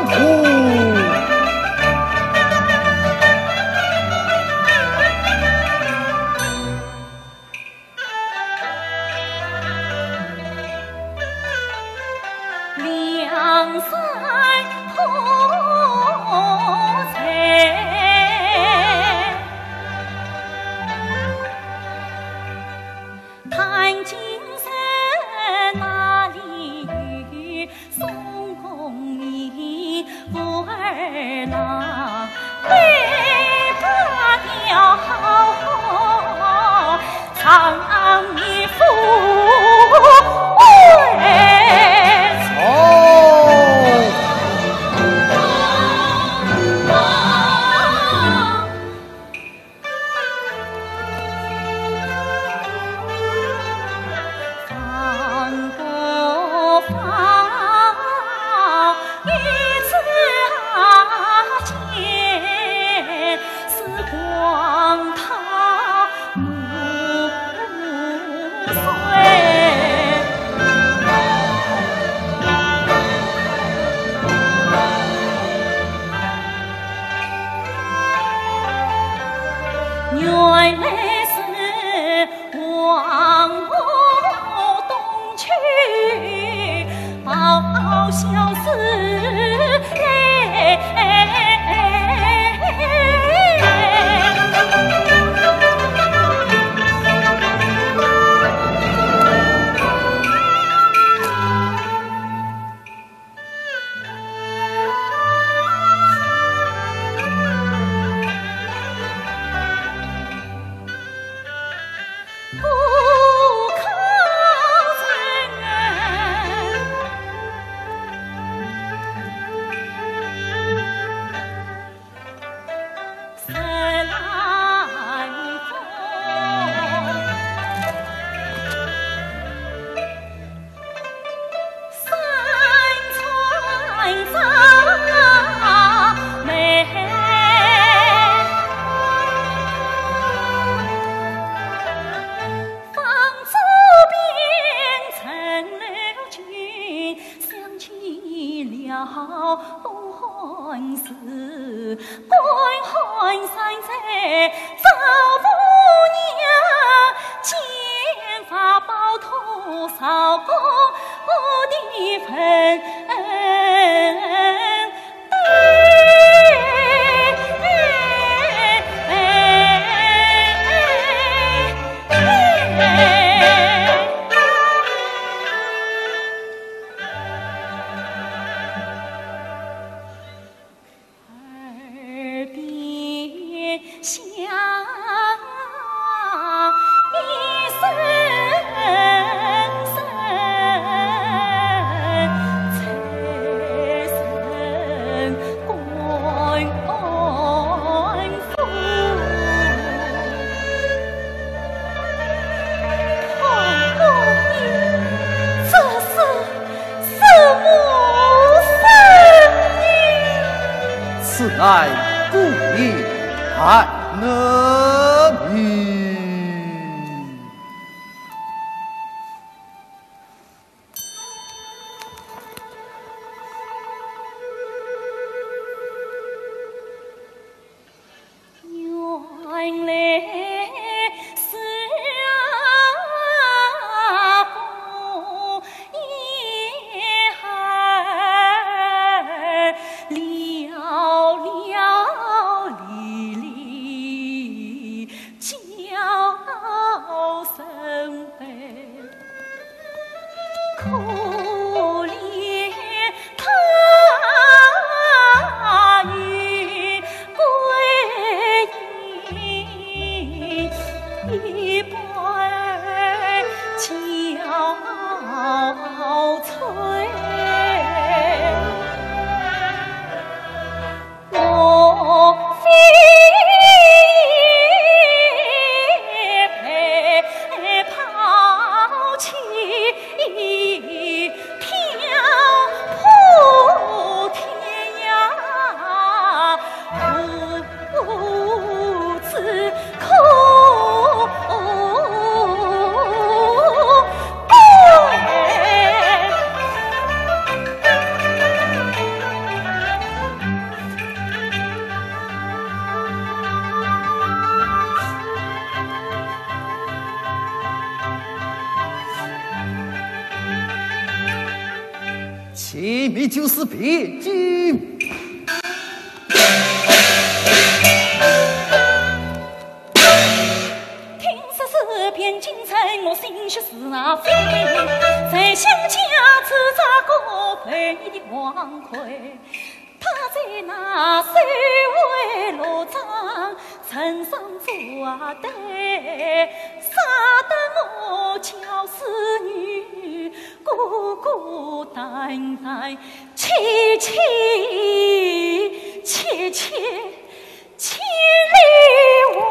这是什么声音？此乃姑爷探明。 前面就是汴京。听说是汴京城，我心血似那飞，在想家之咋个为你的光辉。 他在那水外罗帐，城上做啊对，杀得我教师女孤孤单单，凄凄切切千里问。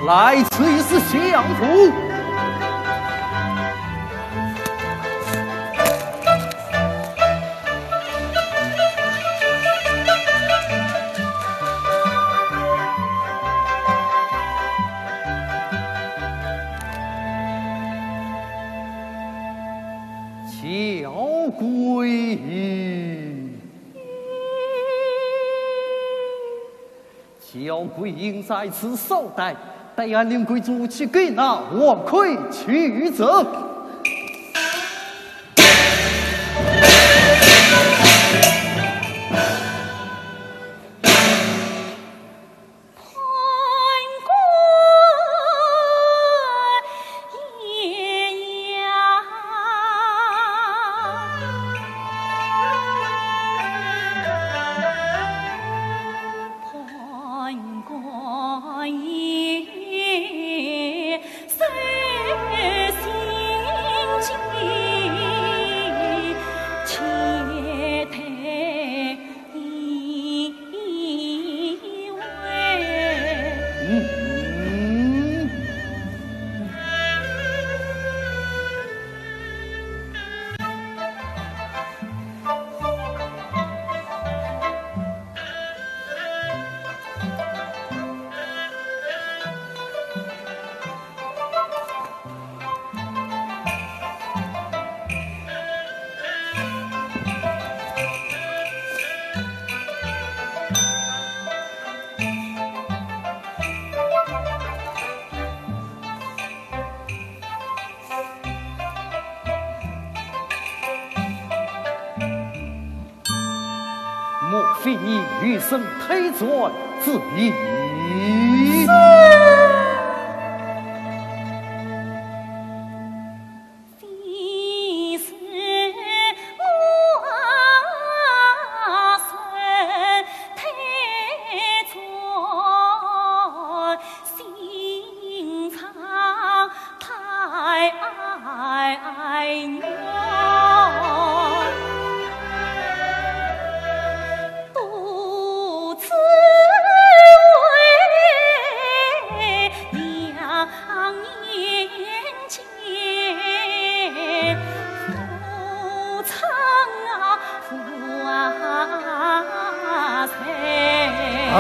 来，此是相府。 敫桂英在此稍待，待俺林贵族去给那王魁取奏。与生推转之意。哎。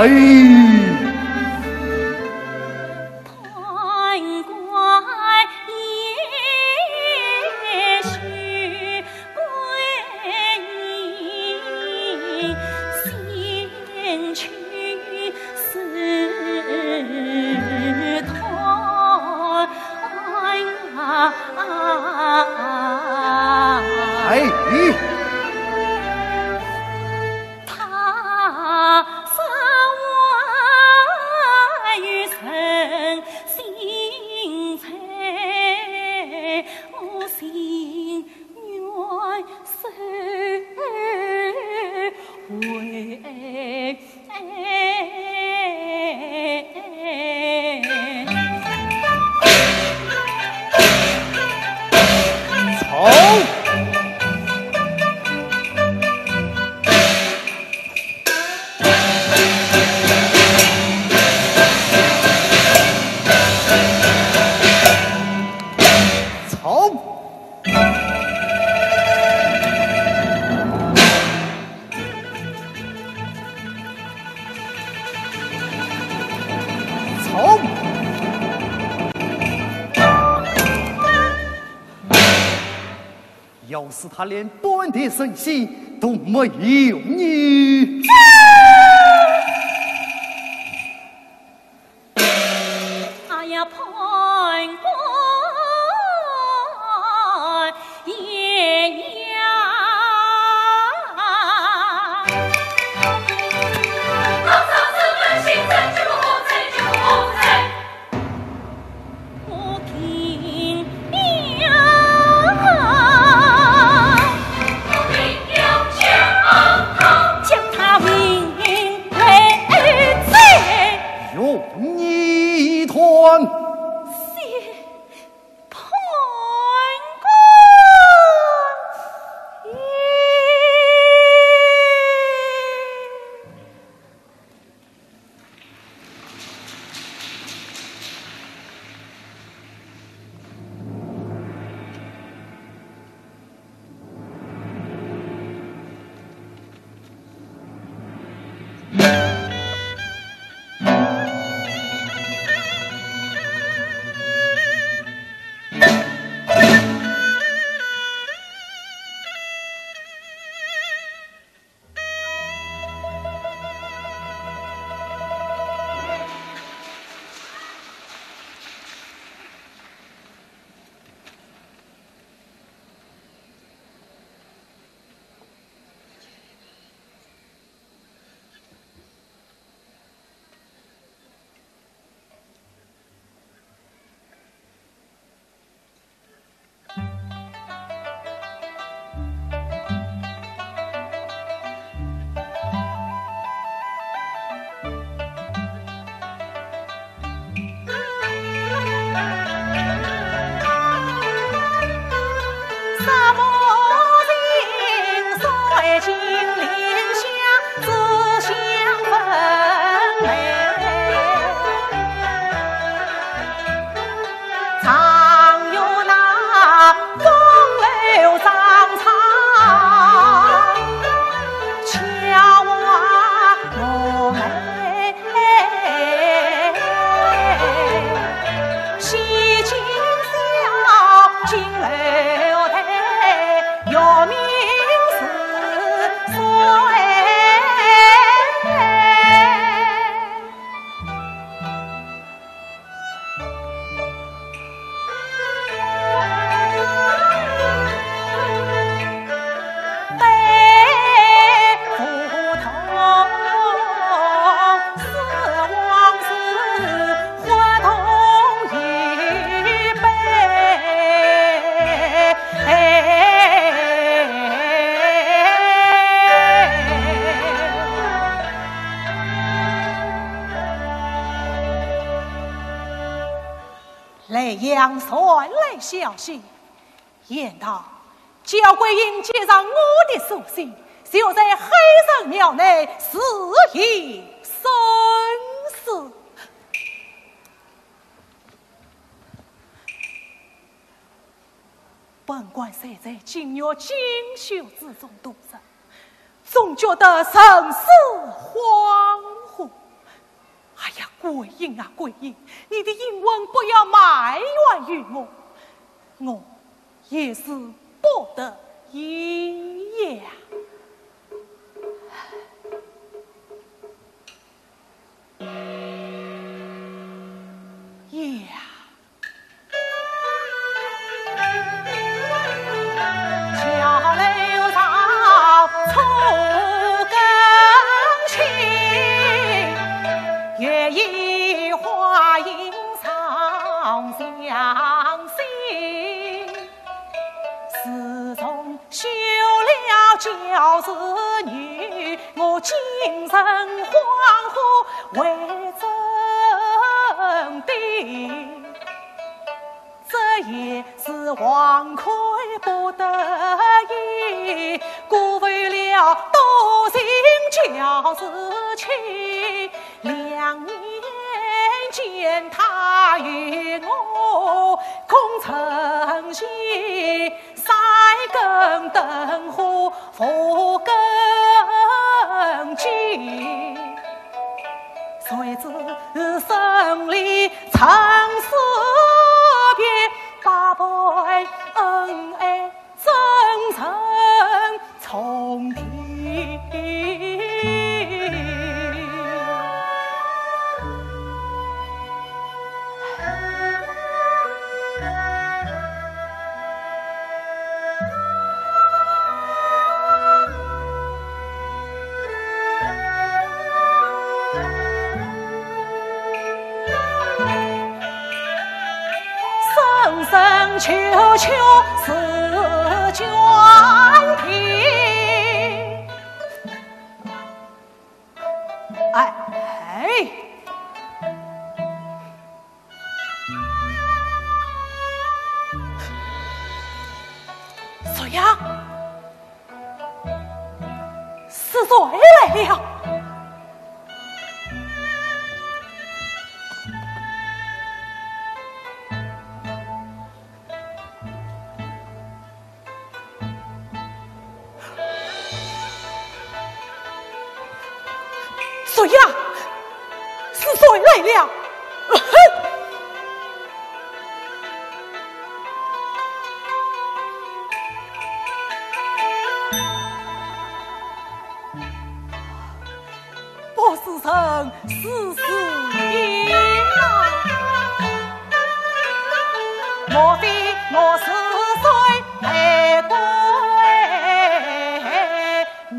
哎。要是他连半点声息都没有呢？哎呀，判官爷呀！莱阳传来消息，言道焦桂英接上我的书信，就在海神庙内自缢身死。本官虽在金玉锦绣之中度日， 总觉得神思恍惚。哎呀，桂英啊，桂英，你的英魂不要埋怨于我，我也是不得已呀。呀。 自从 休了教子女，我精神恍惚为真定。这也是王魁不得已，辜负了多情教子情。两年前他与我共成行， 三更灯火五更鸡，谁知生理参差变，百般恩爱真成重叠。 声声求求是捐题。哎，哎。 谁呀？是谁来了？谁呀？是谁来了？ 不是人，是死人啊！莫非我是谁？配归你。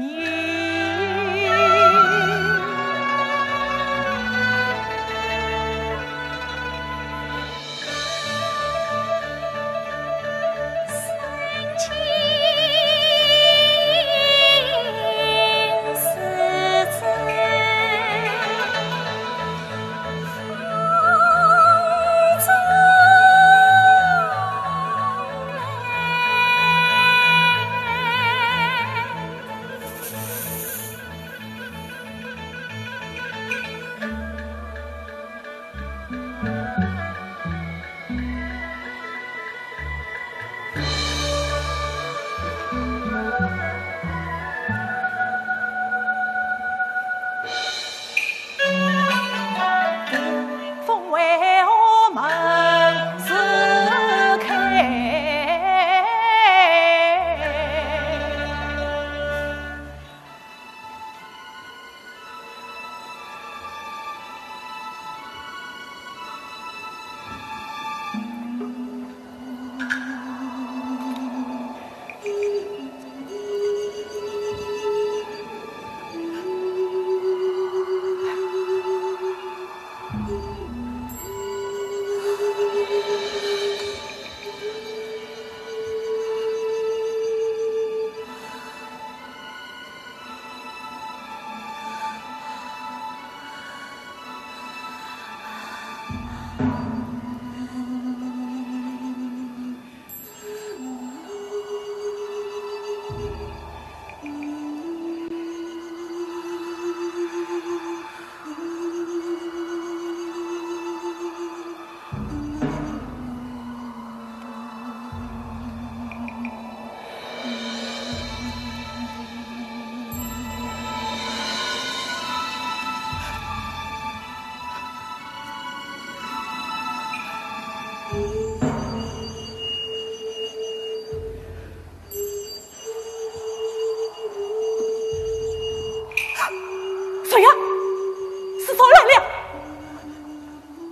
谁来了？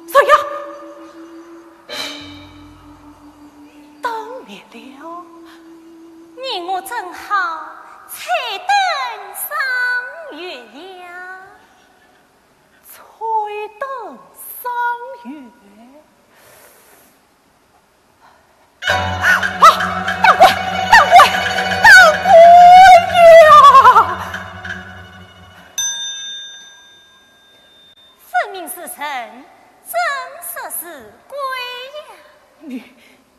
谁呀？灯灭了。你我正好吹灯赏月呀。吹灯赏月？ 啊，当官，当官，当官呀！分明是人，怎说是鬼呀？你，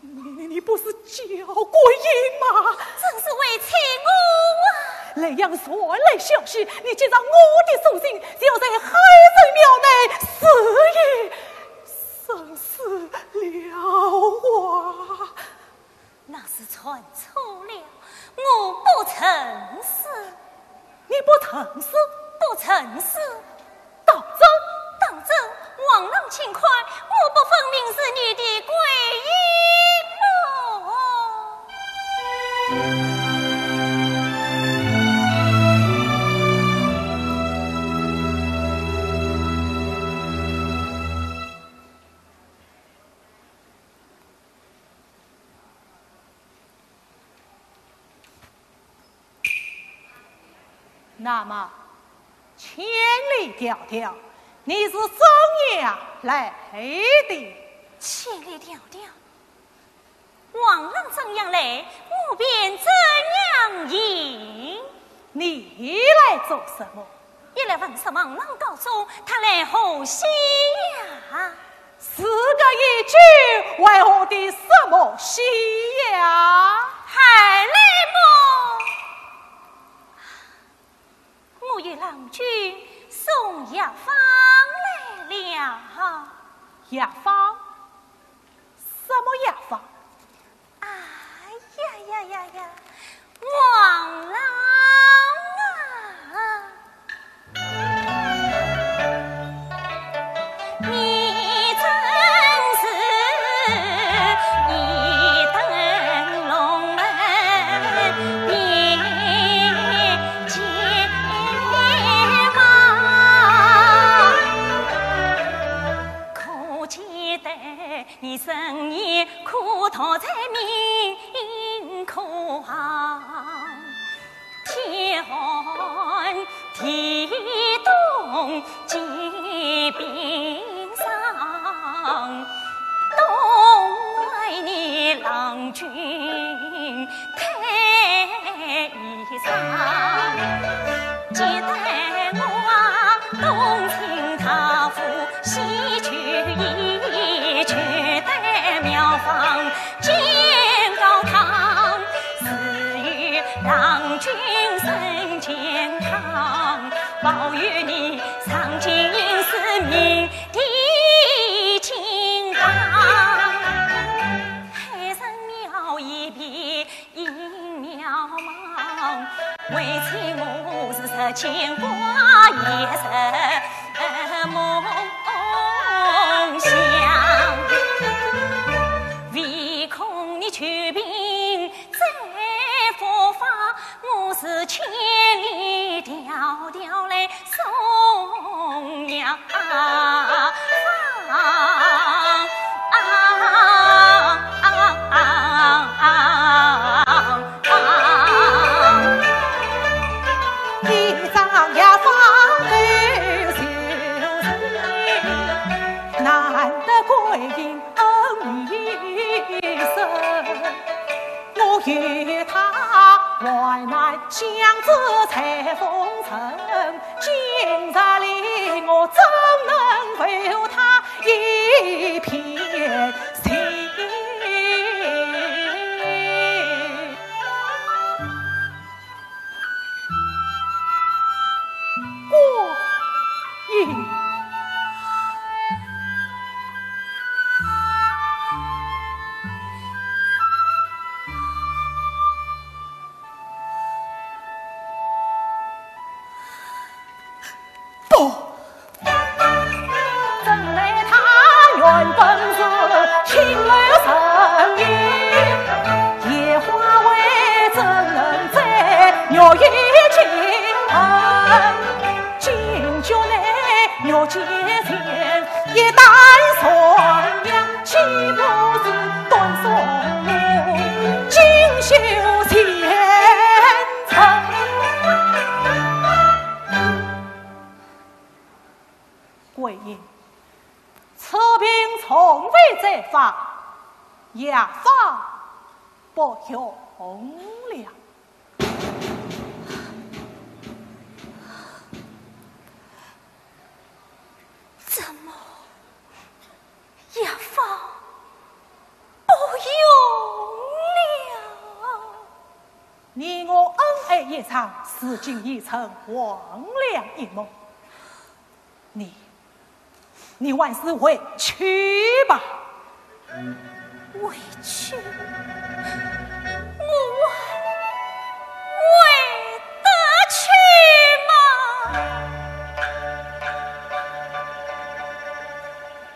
你，你，你不是叫鬼影吗？正是为妻我啊！那样传来消息，你竟然我的书信，就在海神庙内自缢身死了啊！那是传错了，我不曾死。你不曾死？不曾死。当真？当真，皇上请看，我不分明是你的鬼影么？ 那么，千里迢迢，你是怎样来的？千里迢迢，皇上怎样来，我便怎样行。你来做什么？一来问说皇上高祖，他来何喜呀？ 是个一句，为何的什么喜呀？还来么？我与郎君送药方来了。药方？什么药方？ 哎呀呀呀呀，王郎啊，你真是一灯笼门边见王。 可记得你深夜苦读在明课堂，天寒地冻结冰霜，冬为你郎君 披衣裳。记得我同亲大夫西去医，去得妙方煎膏汤，赐予郎君身健康，保佑你上进是命 的金榜。海神庙一边映渺茫，为妻我是日牵挂，夜日梦想。唯恐你久病 再复发，我是千里迢迢来送药方。一张药方对酒杯，难得贵人恩一生。 我与他患难相知在风尘，今日里我怎能负他一片心？观音。 不，玉阶前，一旦上梁，岂不是断送锦绣前程？桂英，此病从未再发，药方不用了。 怎么，药方不用了？你我恩爱一场，如今已成黄粱一梦。你，你还是回去吧。 回去？我还回得去吗？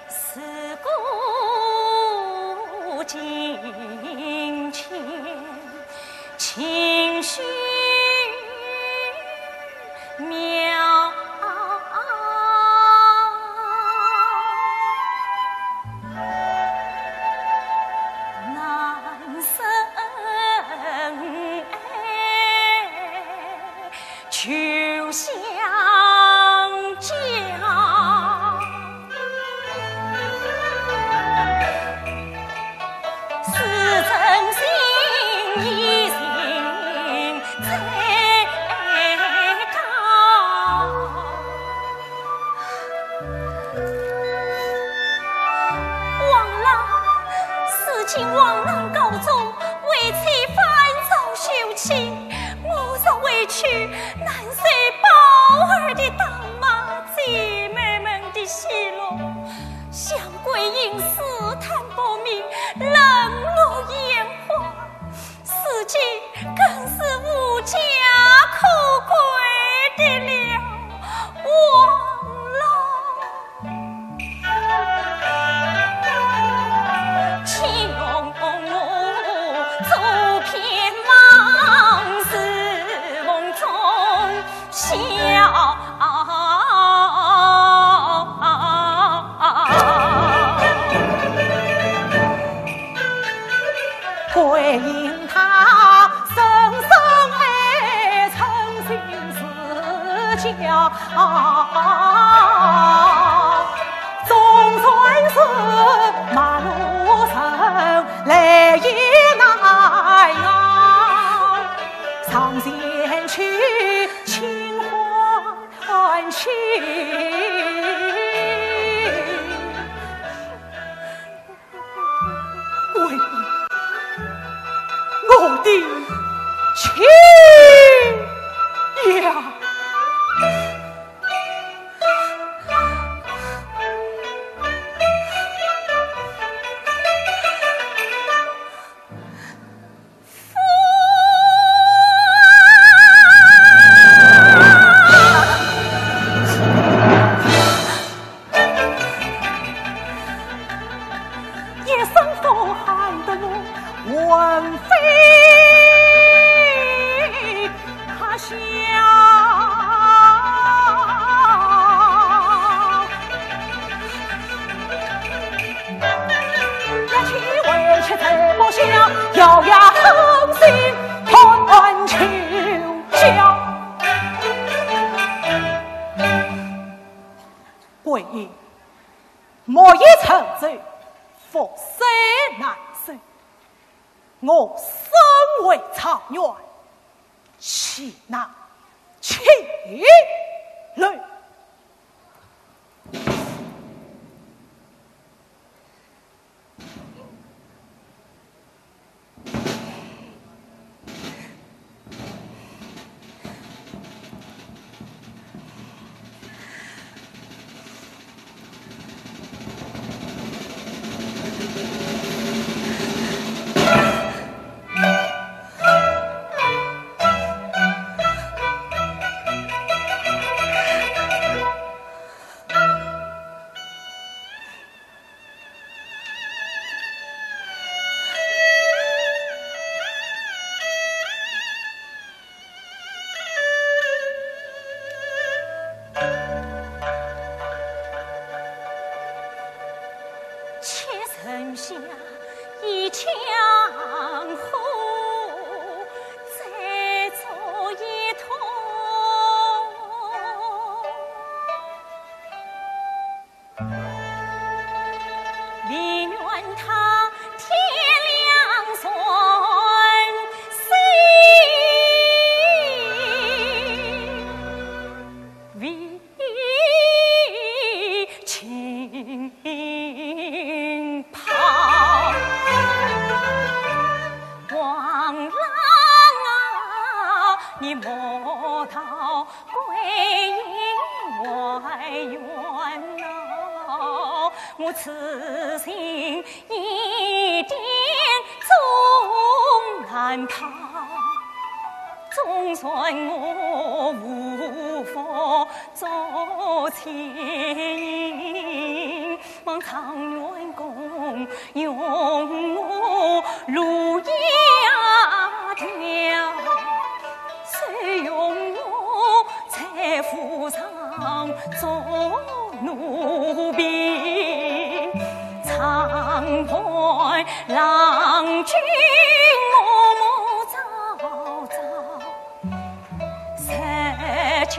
自古今天，情绪 渺。难生爱旧相交。是真心已心在高。王郎，如今王郎高中，为妻反遭休妻，我若回去，难受宝儿的打骂，姐妹们的奚落。 想桂英自叹薄命，冷落烟花，如今更是无家可归的了。王郎，请容我做片望，似梦中 笑。桂英她深深爱，称心如叫，总算是陌路人，来也难啊。上前去，轻唤 安心。桂英，我的亲呀！一声呼喊得我魂飞魄消。 要去为妻怎么想，咬牙狠心断秋娇。桂英，莫以沉舟覆水难收，我身为状元， 岂能轻留？唯愿他天良顺心，为情抛。王郎啊，你莫道 归雁怀远老，我此行一点终难逃。总算我无福做前行，望状元公容我路压掉， 收容我在府上做奴婢，长伴郎君我莫早早，日见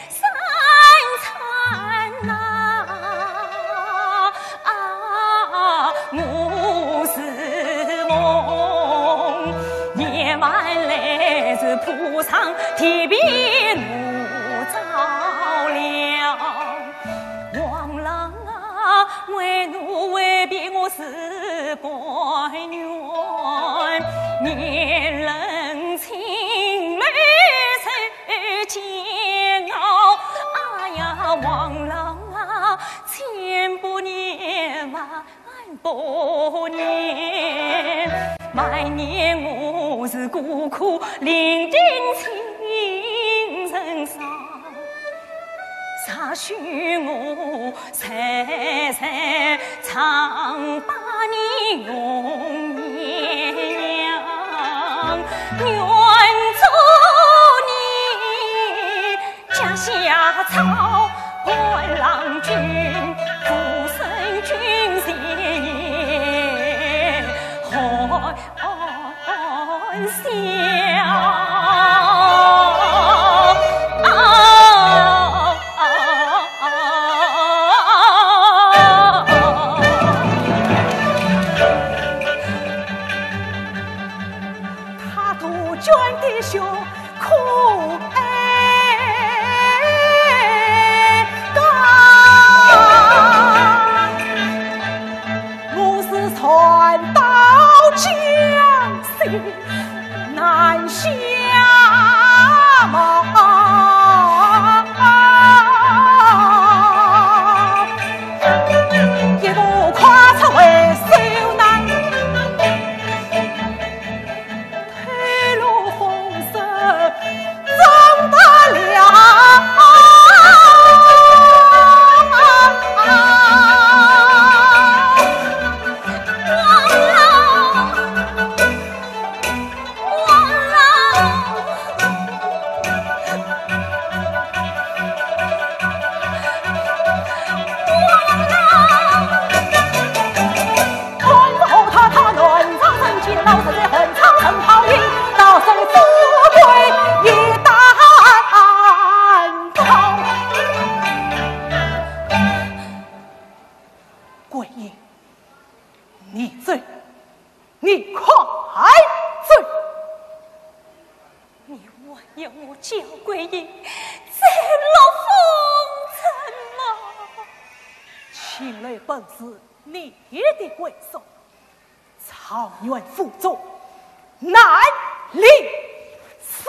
三餐呐，啊，我是梦，夜晚来是铺上地被我着了。王郎啊，为奴为婢我是甘愿，年轮请来受 煎熬。哎呀，王郎啊，千不念，万不念，万念我是孤苦伶仃情人伤。 啥许我在在唱罢你容颜样，愿做你脚下草菅郎君，孤身君前也好 欢笑。他杜鹃的胸口哀高，我是船到江心 难下马，一步跨出回首难，推落风声怎得了？桂英，你走，你快走！ 你还要我焦桂英再落风尘吗？请来本是你的归宿，状元府中难离身。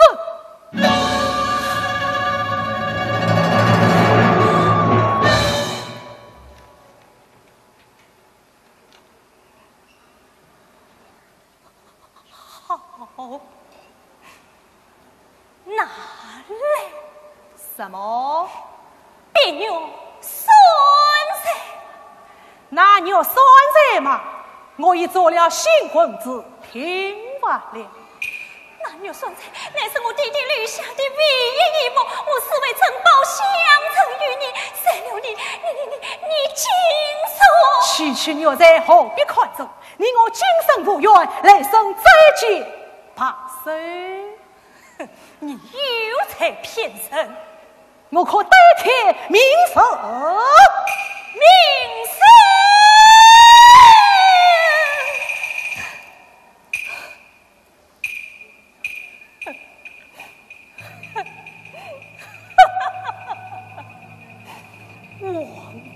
好，拿来。什么？碧玉缎带。那玉缎带嘛，我已做了新婚子，停发了。 那玉缎带乃是我爹爹留下的唯一一幅，我视为珍宝，相赠于你。谁料你，你，你，你，你竟说……区区玉簪何必看重？你我今生无缘，来生再见罢手。哼，你又在骗人！ 我可对天明誓。明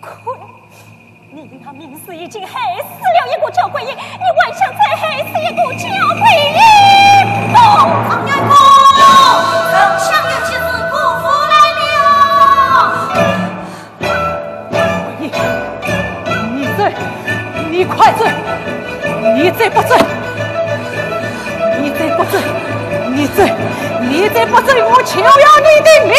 亏你那名字已经害死了一个敫桂英，你还想再害死一个敫桂英？东床元公，丞相有急事，姑父来了。桂英，你走，你快走，你再不走，你再不走，你走，你再不走，我就要你的命！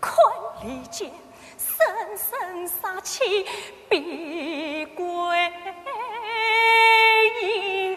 看里间，森森杀气，逼桂英。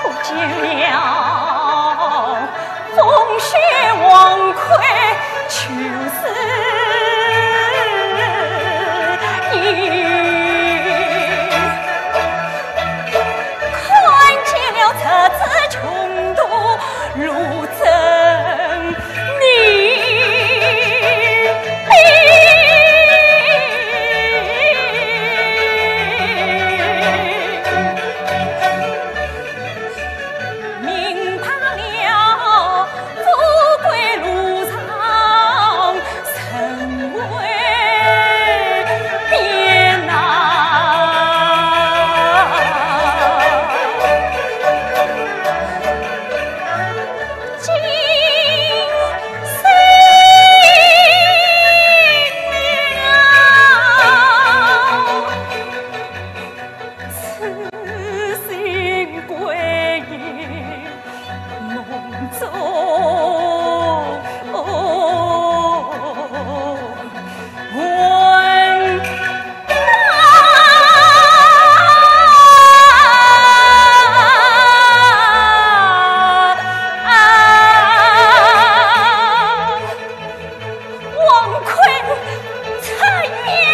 不见了风雪黄魁就是你，看见了这只穷途路 真你明白了，富贵路上人为变呐。 王魁，怎样？